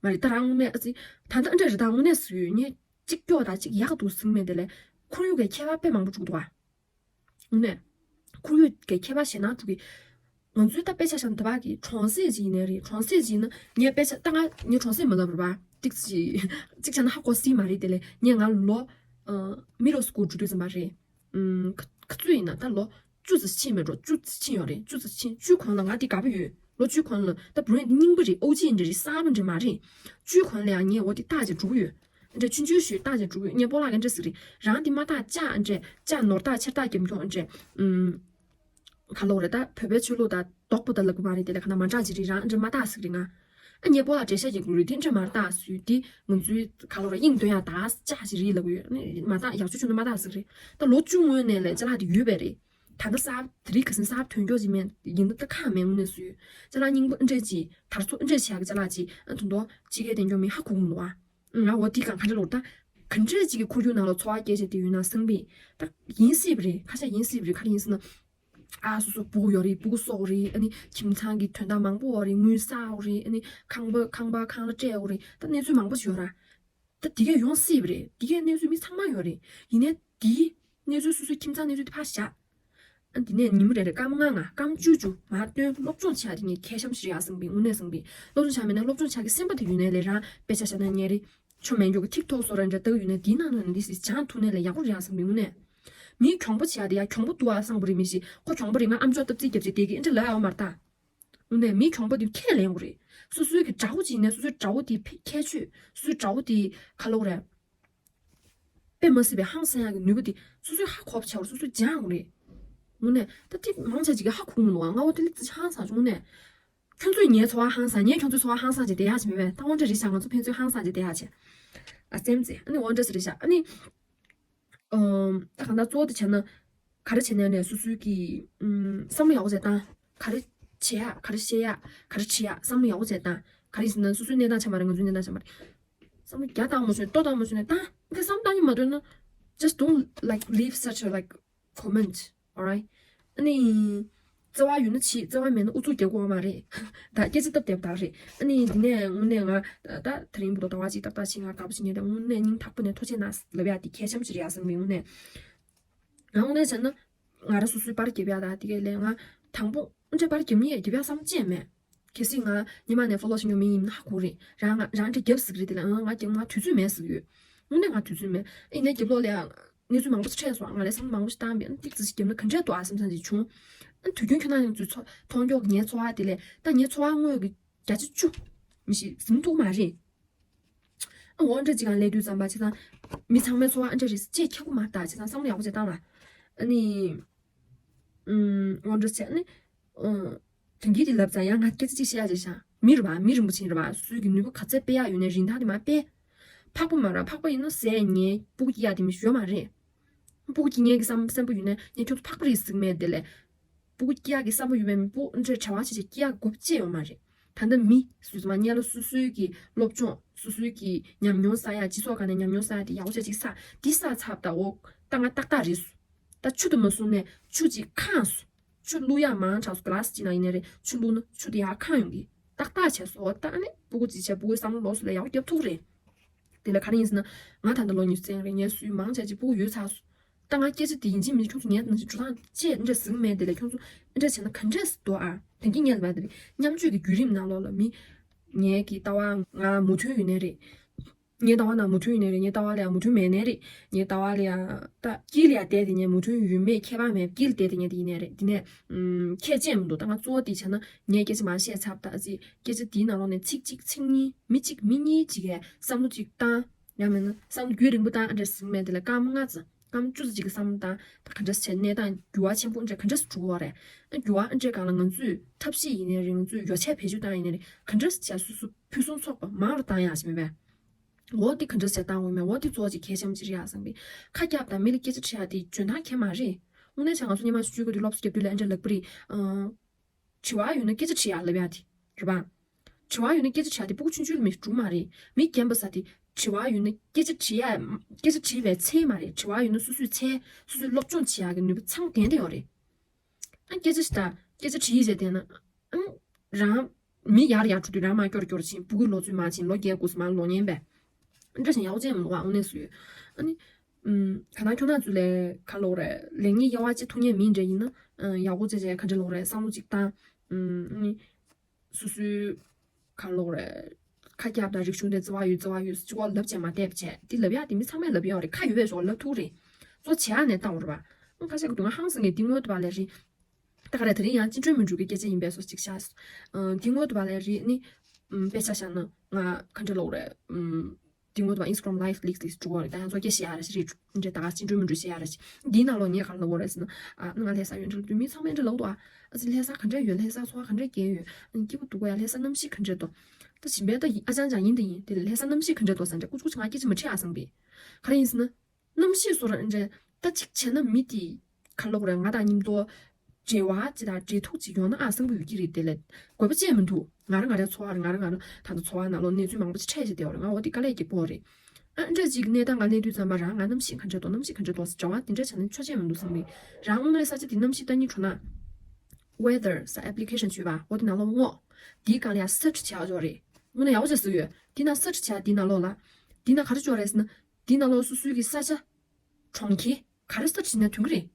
མ་རེད། ད་རང་དངོས་གནས་ཨ་ཙི་ད་ལྟ་འདྲ་རེད། ད་དངོས་གནས་སུ་ཡོད་ངས་གཅིག་སྐྱོ་ད་གཅིག་ཡག་འདུག་ཟིན་མེད། དེ་ལས་ཁོར་ཡུག་གི་ཁྱད་པར་དཔེ་མང་པོ་འགྲོ་གི་འདུག་ཨ། དངོས་གནས། ཁོར་ཡུག་གི་ཁྱད་པར་ཞེ་ན་འགྲོ་གི། ང་ཚོའི་ད་དཔེ་ཆ་བཞག་ན་ད་བར་གི་གྲོང་གསེབ་ཅིག་ཡིན་ནའི་རེད། གྲོང་གསེབ་ཅིག་ཡིན་ན་ངས་དཔེ་ཆ་ད་ང་ངས་གྲོང་གསེབ་མ་ལབ་རེད་པ། ཏིག་ཙི་ཅིག་ཅིག་བྱས་ན་ཧ་གོ་སྲིད་མ་རེད། དེ་ལས་ངས་ང་ལོ་ཨ་middle school་འགྲོ་དུས་ཙམ་པ་རེད། ཨམ་ག་ག་ཚོད་ཡིན་ན་ད་ལོ་བཅུ་ཙམ་ཕྱིན་མེད་འགྲོ། བཅུ་ཙམ་ཕྱིན་ཡོད་རེད། བཅུ་ཙམ་ཕྱིན། བཅུའི་གོང་ལ་ང་དེ་དགའ་པོ་ཡོད། ལོ་བཅུའི་གོང་ལ་ད་brand་རྙིང་པ་རེད། ཨོ་ཇི་འདྲ་རེད། གསར་པ་འདྲ་མ་རེད། བཅུའི་གོང་ལ་ཡང་ངས་འོ་དེ་བལྟས་བྱས་འགྲོ་གི་ཡོད། འདྲ་ཆུང་ཆུང་ཞིག་བཏང་བྱས་འགྲོ་གི་ཡོད། ངས་སྤོ་ལགས་ཀྱིས་འདྲ་ཟེར་གི་རེད། རང་འདི་མ་བཏགས་ལྕགས་འདྲ་ལྕགས་ནོར་བཏགས་ཆེར་བཏགས་རྒྱབ་མཁན་འདྲ། ཨུམ། ག་ལོག་རེད། ད་བོད་པའི་ཆོས་ལུགས་དང་ལྡོག་པ་ད་ལབ་གི་མ་རེད། དེ་ལས་ག་ན་མ་འདྲ་ཅིག་རེད། རང་འདྲ་མ་བཏགས་ཟེར་གི་རེད་ང་། ཨ་ངས་སྤོ་ལགས་འགྲེལ་བཤད་རྒྱག་གི་རེད། དེ་འདྲ་མ་བཏགས་ཟེར་དེ་ང་ཚོའི་ག་ལོག་རེད། དབྱིངས་འདོན་ཡག་ད་ལྕགས་ཅིག་རེད་ལབ་གི་ཡོད། ཨ་ནི་མ་བཏགས་ཡག་ཆུང་ཆུང་འདྲ་མ་བཏགས་ཟེར་གི་རེད། ད་ལོ་བཅུ་སྔོན་ནས་ལས་ཅ་ལག་དེ་ཡོད་པ་རེད། ད་ལྟ་གསར་དེ་རིང་ཁ་སང་གསར་ཐོན་མཁན་ཅིག་མེད་ཡིན་ན་ད་ཁག་མེད། དངོས་གནས་སུ་ཡོད་ཅ་ལག་རྙིང་པ་འདྲ་ཅིག་དར་ཚུགས་འདྲ་ཆགས་ཀྱི་ཅ་ལག་ཅིག་ཨ་དུང་དོ་ཕྱི་རྒྱལ་བསྟན་སྐྱོང་མི་ཧ་གོ་གི་མི་འདུག་ཨ། ང་འོ་དེ་གང་ག་འདྲ་ལོར་ད། ག་འདྲ་ཅིག་གི་ཁོར་ཡུག་ནང་ལ་འཚོ་བ་སྐྱེལ་བྱས་དེ་ཡོད་ན་བསམ་པས། ད་ཡིན་སྲིད་པ་རེད། ཁ་ཤས་ཡིན་སྲིད་པ་རེད། ག་རེ་ཡིན་ཟེར་ན། ཨ་སོ་སོ་སྤུ་གུ་ཡོད་རེད། སྤུ་གུ་གསོ་དགོས་རེད། ཨ་ནི་ཁྱིམ་ཚང་གི་དོན་དག་མང་པོ་ཡོད་རེད། དངུལ་བསགས་དགོས་རེད། ཨ་ནི་ཁང་པ་ཁང་པ་ཁང་གླ་སྤྲད་དགོས་རེད། ད་གནས་ཚུལ་མང་པོ་ཞིག་ཡོད་ར། ད་དེ་གས་ཡོང་སྲིད་པ་རེད། དེ་གས་གནས་ཚུལ་མི་ཚང་མ་ཡོད་རེད། ཡིན་ནའི་དེའི་གནས་ཚུལ་སོ་སོའི་ཁྱིམ་ཚང་གནས་ཚུལ་དེ་ཕར་བཞག་ཨ་དེ་ནས་ཉིན་མོ་རེ་རེ་སྐར་མ་ལྔ་ལྔ་སྐར་མ་བཅུ་བཅུ་མར་བཏོན། སློབ་སྦྱོང་བྱེད་ཡག་དེ་ངས་གལ་འགངས་ཆེ་རེད་ཡ་བསམ་པའི་དངོས་གནས་བསམ་པའི། སློབ་སྦྱོང་བྱ་མེད་ན་སློབ་སྦྱོང་བྱ་གི་སེམས་པ་དེ་ཡོད་ནའི་ལས་རང་དཔེ་ཆ་བཞག་ན་ཉན་རེད། ཆོ་མེད་མགྱོགས་ཀྱི་ཐིག་ཐོག་སོགས་ར་འདྲ་ལྟ་གི་ཡོད་ནའི་དེའི་ནང་ནས་འདི་ཞིག་སྦྱང་ཐུབ་ནའི་ལས་ཡག་པོ་རེད་ཡ་བསམ་པའི་དངོས་གནས། མིའི་གྱོང་པོ་བྱེད་ཡག་དེ་ཡ་གྱོང་པོ་འདུག་ཨ་བསམ་པ་རེད། མི་ཞིག་ཁོ་གྱོང་པོ་རེད། ང་ཨམ་ཅོག་སྟབས་རྩིས་རྒྱབ་བྱས་བསྡད་ཀྱི་ཨེ་འདྲ་ལབ་ཡོད་མ་རེད་ད། དངོས་གནས་མིའི་གྱོང་པོ་དེ་ཁས་ལེན་དགོས་རེད། སོ་སོའི་གི་དགྲ་བོ་ཅིག་ཡིན་ནའི་སོ་སོའི་དགྲ་བོ་དེ་ཁྱད་ཆོས་སོ་སོའི་དགྲ་བོ་དེ་ག་ལབ་དགོས་རེད། དཔེ་མ་སྲིད་པའི་ཧང་སང་ཡག་གི་ནུས་པ་དེ་སོ་སོས་ཧ་གོ་བྱ་བར་སོ་སོས་སྦྱང་དགོས་རེད། དངོས་གནས་ད་ཐིག་མང་ཆེ་ཅིག་གིས་ཧ་གོ་གི་མི་འདུག་ང་འོ་དེ་ལས་ཧང་སང་བྱུང་ནས། ཁྱོད་ཚོས་ངའི་འཚོ་བ་ཧང་སང་། ངས་ཁྱོད་ཚོའི་འཚོ་བ་ཧང་སང་བྱས་བསྡད་ཡག་ཅིག་མེད་པས། ད་འོ་འདྲ་རེད་ཤག་ང་ཚོ་ཕན་ཚུན་ཧང་སང་བྱས་བསྡད་ཡག་ཅིག་ཨ་སེམས་ཙེ་ཨ་ནི་འོ་འདྲ་ཟེར་རེད་ཤག་ཨ་ནི། ཨམ། ད་གང་ལྟར་གཙོ་བོ་དེ་བྱས་ན། ག་རེ་བྱས་ནའི་ལས་སོ་སོའི་གི་ཨམ། བསམ་བློ་ཡག་པོ་བྱས་བཏང་། ག་རེ་བྱེད་ཡག་ག་རེ་བཤད་ཡག་ག་རེ་བྲིས་ཡག་བསམ་བློ་ཡག་པོ་བྱས་བཏང་། ག་རེ་ཟེར་ན་སོ་སོའི་གནས་སྟངས་ཆ་མ་རེད། ང་ཚོའི་གནས་སྟངས་ཆ་མ་རེད། བསམ་བློ་རྒྱ་བཏང་མ་བྱུང་ལྟོ་བཏང་མ་བྱུང་ནས་བཏང་། འདི་བསམ་བཏང་གི་མ་འདོད་ན། Just don't, like, leave such a, like, comment, alright? ཨ་ནི། བརྩེ་བ་ཡོད་ན་བྱེད། བརྩེ་བ་མེད་ན་ཨུ་ཚུགས་རྒྱག་དགོས་པ་མ་རེད། ད་སྐད་ཆ་སྟབས་བདེ་པོ་དག་རེད། ཨ་ནི་འདི་ནས་དངོས་གནས་ང་ད་དེ་རིང་བར་དུ་ཟླ་བ་གཅིག་ཏག་ཏག་ཕྱིན། ང་དགའ་པོ་ཞིག་ཉོས་ཏེ་དངོས་གནས་སྙིང་ཐག་པ་ནས་ཐུགས་རྗེ་གནང་ལབ་ཡག་དེ་གལ་ཆེན་པོ་ཞིག་རེད་ཡ་བསམ་གི་དངོས་གནས། ང་དངོས་གནས་བྱས་ན་ང་རང་སོ་སོའི་པར་རྒྱབ་ཡག་དང་དེ་གའི་ལས་ང་དང་པོ་འདྲ་པར་རྒྱབ་ནས་རྒྱབ་ཡག་བསམ་ཅི་མེད། གལ་སྲིད་ང་ཉི་མ་ནས་ཕོ་ལོ་བྱེད་མྱོང་མི་ཡིན་ན་ཧ་གོ་རེད། རང་ང་རང་འདྲ་རྒྱབ་ཟིག་རེད། དེ་ལས་ང་ང་རྒྱབ་ང་དུས་ཚོད་མེད་ཟིག་ཡོད། དངོས་གནས་ང་དུས་ཚོད་མེད། ཨ་ཡིན་ནའི་རྒྱབ་ལོགས་ལ་ཡང་གནས་ཚུལ་མང་པོ་ཞིག་འཕྲད་སོང་། ང་ལ་བསམ་བློ་མང་པོ་ཞིག་བཏང་བས་ཨ་ཏིག་ཙི་ཞིག་རྒྱབ་ན་ག་འདྲས་འདུག་ཨ་བསམ་བསམ་ཞིག་བྱུང་། དུས་རྒྱུན་ཁྱོད་རང་ཚོས་ཚོ་མཐོང་མགྱོགས་ངའི་འཚོ་བ་དེ་ལས་ད་ངའི་འཚོ་བ་དངོས་ཀྱི་བརྒྱ་ཆ་བཅུ་མི་ཞིག་ཟིན་ཐུབ་མ་རེད། ཨ་འོ་འདྲ་ཅིག་གང་སླེབས་དུས་ཙམ་པ་བྱས་ཙང་མི་ཚང་མའི་འཚོ་བ་ཨ་འདྲ་རེད་ཅེས་ཁྱབ་ཀྱི་མ་རེད་ད། བྱས་ཙང་བསམ་བློ་ཡག་པོ་བྱས་བཏང་ལ། ཨ་ནི་ཨུམ་འོ་འདྲ་བྱས་ཨ་ནི་ཨུམ་དོན་གྱིས་དེ་ལབ་ཙང་ཡང་ང་སྐད་ཆ་ཅིག་བཤད་ཡ་ཅིག་བྱ། མི་རེད་པ། མི་རིན་པོ་ཆེ་རེད་པ། སུས་ཀྱི་ནུས་པ་ག་ཚད་སྤེལ་ཡག་ཡོད་ནའི་རིན་ཐང་དེ་མར་སྤེལ། འཕགས་པ་མ་རེད། འཕགས་པ་ཡིན་ན་ཟས་ངའི་སྤུ་གུ་སྐྱེ་ཡག་དེ་མི་ཞུ་ཡ་མ་རེད། སྤུ་གུ་སྐྱེ་མཁན་གྱི་བསམ་བསམ་པ་ཡོད་ན་ངས་ཁྱོད་ཚོ་འཕགས་པ་རེད་ཟེར་གི་མེད་དེ་ལས། སྤུ་གུ་སྐྱེ་ཡག་གི་བསམ་བློ་ཡོད་པའི་མི་སྤུ་གུ་འདྲ་བྱ་བ་བྱེད་བྱེད་སྐྱེ་ཡག་དགོས་པ་ཅི་ཡོད་མ་རེད། ད་ལྟ་མི་སུས་མ་ཉལ་ལ་སོ་སོའི་གི་སློབ་སྦྱོང་སོ་སོའི་གི་ཉམས་མྱོང་བསགས་ཡག་སྤྱི་ཚོགས་སྒང་ནས་ཉམས་མྱོང་བསགས་ཡག་དེ་ཡག་པོ་བྱས་ཅིག་བསགས། འདི་བསགས་ཚར་བ་ད་འོ་ད་ང་ཏག་ཏག་རེད་སོ། ད་ཆུ་དུ་མ་བཟུང་ནས་ཆུ་ཅིག་ཁེངས་སོ། ཆུ་བླུག་ཡག་མང་དྲགས་སོ། ག་ལཱ་སི་ཅིག་ནང་ཡིན་ནའི་རེད། ཆུ་བླུགས་ན་ཆུ་དེ་ཡར་ཁེངས་ཡོང་གི། ཏག་ཏག་བྱས་སོ། འོ་ད་ཨ་ནི་སྤུ་གུ་ཅིག་བྱས་སྤུ་གུའི་བསམ་བློ་ལོགས་སུ་ལ་ཡག་པོ་རྒྱབ་ཐུབ་རེད། དེ་ལ་ག་རེ་ཡིན་ཟེར་ན། ང་ད་ལྟ་ལོ་ཉི་ཤུ་རྩ་ལྔ་རེད། ངའི་སུའི་མང་ཆེ་ཅིག་སྤུ་གུ་ཡོད་ཚར་སོང་། ད་ང་སྐད་ཆ་དེ་ཡིན་གཅིག་མིན་གཅིག་ཁྱོད་ཚོ་ངའི་ནང་བཞིན་འགྲོ་སྟངས་ཅེས་འདྲ་ཟིག་མེད། དེ་ལས་ཁྱོད་ཚོ་འདྲ་བྱས་ན་ག་འདྲས་འདུག་ཨ། དེང་གི་ངས་ལབ་པ་དེ་རེད། མཉམ་སྤྱོད་ཀྱི་བརྒྱུད་རིམ་ནང་ལོགས་ལ་མི་ངའི་གི་ལྟ་བ་ང་མོས་མཐུན་ཡོད་ནའི་རེད། ངའི་ལྟ་བ་ནང་མོས་མཐུན་ཡོད་ནའི་རེད། ངའི་ལྟ་བ་ལ་ཡང་མོས་མཐུན་མེད་ནའི་རེད། ངའི་ལྟ་བ་ལ་ཡང་ད་དཀྱིལ་ལ་ཡང་བསྡད་དེ་ངས་མོས་མཐུན་ཡོད་མེད་ཁྱད་པར་མེད། དཀྱིལ་བསྡད་དེ་ངས་དེ་ཡིན་ནའི་རེད། དེ་ནས་ཁྱད་ཅན་མི་འདུག་ད་ང་གཙོ་བོ་དེ་བྱས་ན་ངའི་སྐད་ཆ་མར་བཤད་ཚར། ད་ཨ་ཙི་སྐད་ཆ་དེའི་ནང་ལོགས་ནས་ཚིག་གཅིག་ཚིག་གཉིས་མི་གཅིག་མི་གཉིས་ཅིག་གིས་བསམ་བློ་གཅིག་བཏང་། ཡང་མིན་ན་བསམ་བློ་རྒྱུན་རིང་པོ་བཏང་། ཨ་འདྲ་ཟིག་མེད། དེ་ལ་སྐར་མ་ལྔ་ཙམ་སྐར་མ་བཅུ་ཙམ་ཅིག་གི་བསམ་བློ་བཏང་། ད་ག་འདྲ་བྱས་གནས་སྟངས་འགྱུར་བ་ཆེན་པོ་འདྲ་ག་འདྲ་ཞིག་འགྲོ་གི་ཡོད་རེད། ཨ་འགྱུར་བ་ཨ་འདྲའི་སྒང་ལ་ང་ཚོས་ཐབས་ཤེས་ཡིན་ནའི་རེད། ང་ཚོས་ཡོ་བྱད་བེད་སྤྱོད་བཏང་ཡིན་ནའི་རེད། ག་འདྲ་བྱས་སོ་སོ་ཕུན་སུམ་ཚོགས་པ་མང་རུ་བཏང་ཡག་ཞིག་མེད་པས། འོ་དེ་ག་འདྲ་བྱས་བཏང་དགོས་མེད། འོ་དེ་གཙོ་བོ་ཅིག་གལ་ཆེན་པོ་ཅིག་རེད་ཡ་བསམ་པས། ཁ་རྒྱབ་དང་མི་ལ་སྐད་ཆ་དྲི་ཡག་དེ་འཇོན་ཐང་གང་ཡང་མ་རེད། དངོས་གནས་བྱས་ང་ཚོ་སྔོན་མ་ཆུང་ཆུང་སྒང་དུས་སློབ་གསོ་རྒྱབ་དུས་ལ་ཨ་འདྲ་ལབ་པ་རེད། ཨང་། དྲི་བ་ཡོད་ན་སྐད་ཆ་དྲི་ཡག་ལབ་ཡག་དེ་རེད་པ། དྲི་བ་ཡོད་ན་སྐད་ཆ་དྲི་ཡག་དེ་སྤུ་གུ་ཆུང་ཆུང་ལ་མི་འགྲོ་མ་རེད། མི་རྒན་པ་ཟེར་དེ་དྲི་བ་ཡོད་ན་སྐད་ཆ་དྲི་ཡག་སྐད་ཆ་དྲི་བའི་ཚད་མ་རེད། དྲི་བ་ཡོད་ན་སོ་སོའི་ཚད་སོ་སོའི་སློབ་སྦྱོང་བྱེད་ཡག་གི་ནུས་པ་ཚང་ལྡན་བསྡད་ཡོད་རེད། ཨ་སྐད་ཆ་ཞིག་ད་སྐད་ཆ་དྲིས་བྱས་བསྡད་ན། ཨང་། རང་མི་ཡར་ཡར་འགྲོ་དུས་རང་མར་སྐྱོར་སྐྱོར་ཕྱིན། སྤུ་གུའི་ལོ་ཚོད་མར་ཕྱིན། ལོ་བརྒྱད་དགུ་ཙམ་མར་ལོག་ཉན་པས། འདྲ་ཞིག་ཡག་པོ་ཅན་མི་འདུག་ཨ། དངོས་གནས་སུ་ཡོད། ཨ་ནི། ཨུམ། ག་ན་ཁྱོད་རང་ཚོ་ལས་ག་ལོག་རེད། ལེགས་ཉེས་དབྱེ་བ་ཕྱེ་ཐུབ་མཁན་མི་འདྲ་ཡིན་ན། ཨ་ཡག་པོ་བྱས་བྱས་ག་འདྲ་ལོག་རེད། བསམ་བློ་ཅིག་བཏང་། ཨུམ། ཨ་ནི། སོ་སོའི་ག་ལོག་རེད། ཁ་རྒྱབ་དང་རིག་གཞུང་དེ་རྩ་བ་ཡོད་རྩ་བ་ཡོད་ཅིག་བ་ལབ་བྱས་མ་བསྡད་པ་བྱས། འདི་ལབ་ཡག་དེ་མི་ཚང་མས་ལབ་ཡོད་རེད། ཁ་ཡོད་པའི་ཞོར་ལབ་ཐུབ་རེད། གཙོ་བྱས་ནས་བཏང་བ་རེད་པ། ཁ་ཤས་ཀྱི་དུས་ང་ཧང་སང་ངས་འདི་ངོ་དུ་བ་ལས་རེད། ད་ག་རེ་ད་རིང་ཡང་ཅི་འགྲོས་མི་འགྲོ་གི་སྐད་ཆ་ཡིན་པས་སོ་ཅིག་ཤ། འདི་ངོ་དུ་བ་ལས་རེད་ནི། དཔེ་ཆ་བཞག་ན་ང་ག་འདྲ་ལོག་རེད། འདི་ངོ་དུ་བ་Instagram live ལིག་ལིག་འགྲོ་གི་རེད། ད་ཡང་ཚོ་སྐད་བཤད་ཡ་ར་ཞིག་རེད། འདྲ་ད་ག་ཅི་འགྲོས་མི་འགྲོས་བཤད་ཡ་ར་ཞིག་འདིའི་ནང་ལོགས་ངས་ག་ལབ་དགོས་རེད་ཟེར་ན། ཨ་ང་ལྷ་ས་ཡོད་འདྲ་ལབ་དུས་མི་ཚང་མས་འདྲ་ལབ་འདུག་ཨ། ཨ་ཙི་ལྷ་ས་ག་འདྲ་ཡོད། ལྷ་ས་ཚོ་བ་ག་འདྲ་སྐྱེལ་ཡོད། སྐྱིད་པོ་འདུག་ག་ཡ། ལྷ་ས་གནམ་གཤིས་ག་འདྲ་འདུག་ད་ཞིམ་པའི་ད་ཨ་ཅང་ཅང་ཡིན་ད་ཡིན། དེ་ལས་ལྷ་ས་གནམ་གཤིས་ག་འདྲ་འདུག་ཟེར་འདྲ་ཀུ་ཅི་ཀུ་ཅི་ང་སྐད་ཆ་མ་དྲིས་ཨ་བསམ་པས། ག་རེ་ཡིན་ཟེར་ན། གནམ་གཤིས་བཟོ་ར་འདྲ་ད་ཅིག་བྱས་ན་མི་དེ་ག་ལབ་དགོས་རེད། ང་དང་མཉམ་དུ་འབྲེལ་བ་ཅིག་དང་འབྲེལ་ཐུག་ཅིག་ཡོང་ན་ཨ་བསམ་གི་ཡོད་ཀྱི་རེད། དེ་ལས་དགོས་པ་ཅི་ཡང་མི་འདུག་ང་རང་ང་རང་ཚོ་བ་རེད། ང་རང་ང་རང་ད་ལྟ་ཚོ་བ་ནང་ལོགས་གནས་ཚུལ་མང་པོ་ཅིག་འཕྲད་བྱས་བསྡད་ཡོད་རེད། ང་འོ་དེ་དཀའ་ལས་སྐྱིད་པོ་རེད། ཨ་འདྲ་ཅིག་གནས་སྟངས་ང་སླེབས་དུས་ཙམ་པ་རང་ང་གནམ་གཤིས་ག་འདྲ་འདུག་གནམ་གཤིས་ག་འདྲ་འདུག་ཟེར་དྲི་བ་དེ་འདྲ་བྱས་ན་ཆོག་མཆན་མི་འདུག་བསམ་གི། རང་དངོས་གནས་ས་ཆ་དེ་གནམ་གཤིས་ལྟ་སྙིང་བྲོ་ན། Weather ཟེར་application བྱོས་པ། འོ་དེ་ནང་ལོགས་སྔོག་དེའི་སྒང་ལ་ཡང་search བྱེད་ཡག་ཅིག་ཡོད་རེད། དངོས་གནས་ཡག་པོ་བྱས་ཟེར་ཡོད། དེ་ནང་search བྱེད་ཡག་དེའི་ནང་ལོགས་ལ། དེའི་ནང་ག་རེ་བྱོས་རེད་ཟེར་ན། དེའི་ནང་ལོགས་སོ་སོའི་གི་ས་ཆ། གྲོང་ཁྱེར། ག་རེ་search བྱས་ན་ཐོན་གི་རེད།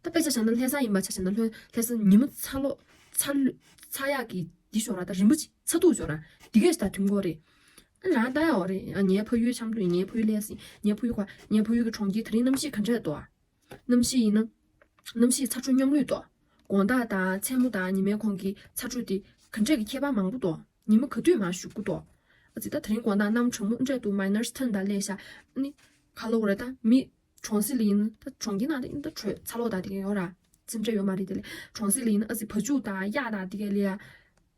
ད་དཔེ་ཆ་བཞག་ན་ལྷ་ས་ཡིན་པ་ཆ་བཞག་ན་ལྷ་ལྷ་ས་ཉི་མ་ཚ་ལོ་ཚ་ལུ་ཚ་ཡག་གི་འདི་ཞོག་ར། ད་རིམ་པ་ཅིག་ཚ་ཐུག་ཞོག་ར། འདི་གས་ད་ཐོན་གོ་རེད། ཨ་རང་ལྟ་ཡག་རེད། ཨ་ངའི་ཕ་ཡུལ་ཆབ་མདོ་ཡིན། ངའི་ཕ་ཡུལ་ལྷ་ས་ཡིན། ངའི་ཕ་ཡུལ་ཁ་ངའི་ཕ་ཡུལ་གི་གྲོང་ཁྱེར་དེ་རིང་གནམ་གཤིས་ག་འདྲ་འདུག་ཨ། གནམ་གཤིས་ཡིན་ན། གནམ་གཤིས་ཚ་དྲོད་སྙོམས་ལུགས་འདུག་དགོང་དག་དང་མཚན་མོ་དང་ཉི་མའི་གོང་གི་ཚ་དྲོད་དེ་ག་འདྲ་གི་ཁྱད་པར་མང་པོ་འདུག་ཉི་མ་ག་དུས་མར་ཞུགས་ཀྱི་འདུག་ཨ་ཙི་ད་དེ་རིང་དགོང་དག་གནམ་གྲང་མོ་འདྲ་འདུག minus ten དང་སླེབས་ཤག་ཨ་ནི། ག་ལབ་དགོས་རེད་ད། མི་གྲོང་གསེབ་ལ་ཡིན་ན་ད་གྲོང་ཁྱེར་ནང་དུ་ཡིན་ན་ད་དྲོད་ཚ་ལོག་དང་དེ་ག་ཡོད་ར། ཙམ་འདྲ་ཡོད་མ་རེད། དེ་ལས་གྲོང་གསེབ་ལ་ཡིན་ན་ཨ་ཙི་བ་ཕྱུགས་དང་གཡག་དང་དེ་ག་ལ་ཡ།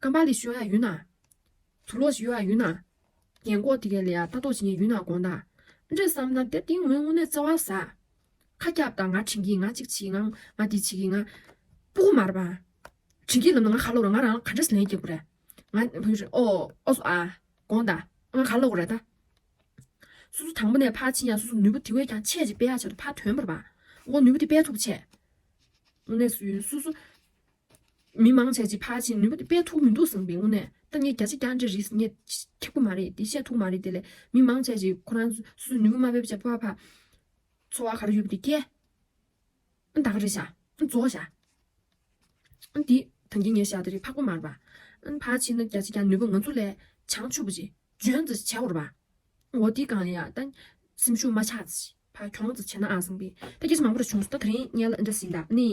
རྐང་པ་ལ་ཞོན་ཡག་ཡོད་ན། དུག་ལོག་ཞིག་ཡོད་ཡ་ཡོད་ན། རྒན་གོག་དེ་གས་ལ་ཡ་ལྟ་རྟོག་བྱེད་མཁན་ཡོད་ན་དགོངས་དག་འདྲ་བསམ་ན་དེ་དེ་ངོས་དངོས་གནས་རྩ་བ་ཟ། ཁ་རྒྱབ་དང་ང་དྲིན་གྱིས་ང་གཅིག་བྱེད་ང་ང་དེ་བྱེད་ཀྱི་ང་། སྤུ་གུ་མ་རེད་པ། དྲིན་གྱིས་ལབ་ན་ང་ཁ་ལོ་ར་ང་རང་ག་འདྲ་ལན་རྒྱག་དགོས་རེད། ང་བུ་ཨོ་ཨོ་སོ་ཨ། དགོངས་དག་ང་ཁ་ལོ་ར་ད། སོ་སོ་དང་པོ་ནས་ཕར་ཕྱིན་ཡ་སོ་སོ་ནུས་པ་དེ་བས་ཀྱང་ཆེ་ཅིག་སྤེལ་ཡ་ཆེད་དུ་ཕར་ཐོན་པ་རེད་པ། འོ་ནུས་པ་དེ་སྤེལ་ཐུབ་ཆེ། དངོས་གནས་སུ་སོ་སོ། མི་མང་ཆེ་ཅིག་ཕར་ཕྱིན་ནུས་པ་དེ་སྤེལ་ཐུབ་མི་འདུག་བསམ་པའི་དངོས་གནས་ད་ངས་བརྒྱ་ཆ་བརྒྱ་འདྲ་རེད་ངས་ཁྱབ་ཀྱི་མ་རེད་དེ་བཤད་ཐུབ་མ་རེད། དེ་ལས་མི་མང་ཆེ་ཅིག་ཁོ་རང་སོ་སོའི་ནུས་པ་མ་སྤེལ་བྱས་ཕར་ཕར་འཚོ་བ་ག་རེ་ཡོད་པ་དེ་སྐྱེལ། ཨ་ད་ག་རེད་བཞག་ཨ་རྫོགས་བཞག་ཨ་འདི་ད་གིན་ངས་བཞག་དེ་རེད་ཕག་པ་མ་རེད་པ། ཨ་ཕར་ཕྱིན་ན་བརྒྱ་ཆ་བརྒྱ་ནུས་པ་ང་ཚོ་ལས་བྱང་ཆུབ་པ་ཅིག་འཇོན་ཙམ་བྱས་པ་རེད་པ། འོ་དེའི་སྒང་ལ་ཡ་ད་སེམས་ཤུགས་མ་ཆག་ཙམ་ཕར་གྱོང་ཙམ་བྱས་ན་ཨ་བསམ་པས་ད་སྐད་ཆ་མང་པོ་རེ་བྱུང་སོང་། ད་དེ་རིང་ངས་ལ་འདྲ་ཟིན་ད་ནི།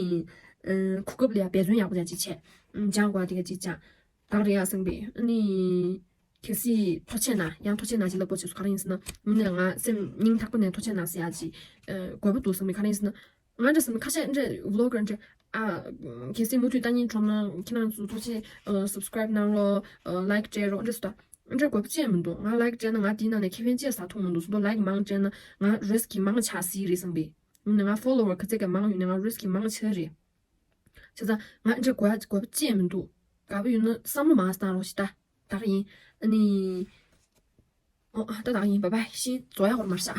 གོ་སྐབས་ལ་ཡ་འབད་བརྩོན་ཡག་པོ་ཅིག་བྱས། སྦྱང་དགོས་དེ་ག་ཅིག་སྦྱང་། ད་ག་རེད་ཡ་སེམས་པས་ཨ་ནི། གལ་སྲིད་ཐུགས་རྗེ་ཆེ་ན་ཡང་ཐུགས་རྗེ་ཆེ་ན་ཅིག་ལབ་དགོས་བྱས་སོང་། ག་རེ་ཡིན་ཟེར་ན་ངུ་ནས་ང་སེམས་སྙིང་ཐག་པ་ནས་ཐུགས་རྗེ་ཆེ་ན་ཟེར་ཡ་ཅིག་དགོས་པ་འདུག་སེམས་པས། ག་རེ་ཡིན་ཟེར་ན། ང་འདྲ་སེམས་ཁ་ཤས་འདྲ་ཝི་ལོག་གར་འདྲ་ཨ། གལ་སྲིད་མུ་མཐུད་ལྟ་མཁན་གྲོངས་ན་ཁྱེད་རང་ཚོ་ཐུགས་རྗེ་ཆེ་སབ་སི་ཀ་རེབ་གནང་རོགས། ལའིཀ་སྤྲད་རོགས་འདྲ་སུ་ད། འདྲ་དགོས་པ་ཅི་ཡང་མི་འདུག་ང་ལའིཀ་སྤྲད་ན་ང་དེའི་ནང་ནས་ཁེ་ཕན་ཅི་ཡང་ཟ་ཐུབ་མི་འདུག་སུ་འདུག་ལའིཀ་མང་སྤྲད་ན་ང་རིས་ཀི་མང་ཆགས་སྲིད་རེད་སེམས་པས། ཡིན་ནའི་ང་ཕོ་ལོ་ཝར་ག་ཚད་ཀྱང་མང་ཡོད་ནའི་ང་རིས་ཀི་མང་ཆགས་རེད། བྱས་ཙང་ང་འདྲ་དགོས་དགོས་པ་ཅི་ཡང་མི་འདུག་དགའ་པོ་ཡོད་ན་བསམ་བློ་མང་བཏང་རོགས་ཞེ་ད། ད་ག་ཡིན། ཨ་ནི། ཨོ་ཨ་ད་ད་ག་ཡིན། བཱའི་བཱའི། ཤིན་རྫོགས་ཡག་པོ་མར་བཞག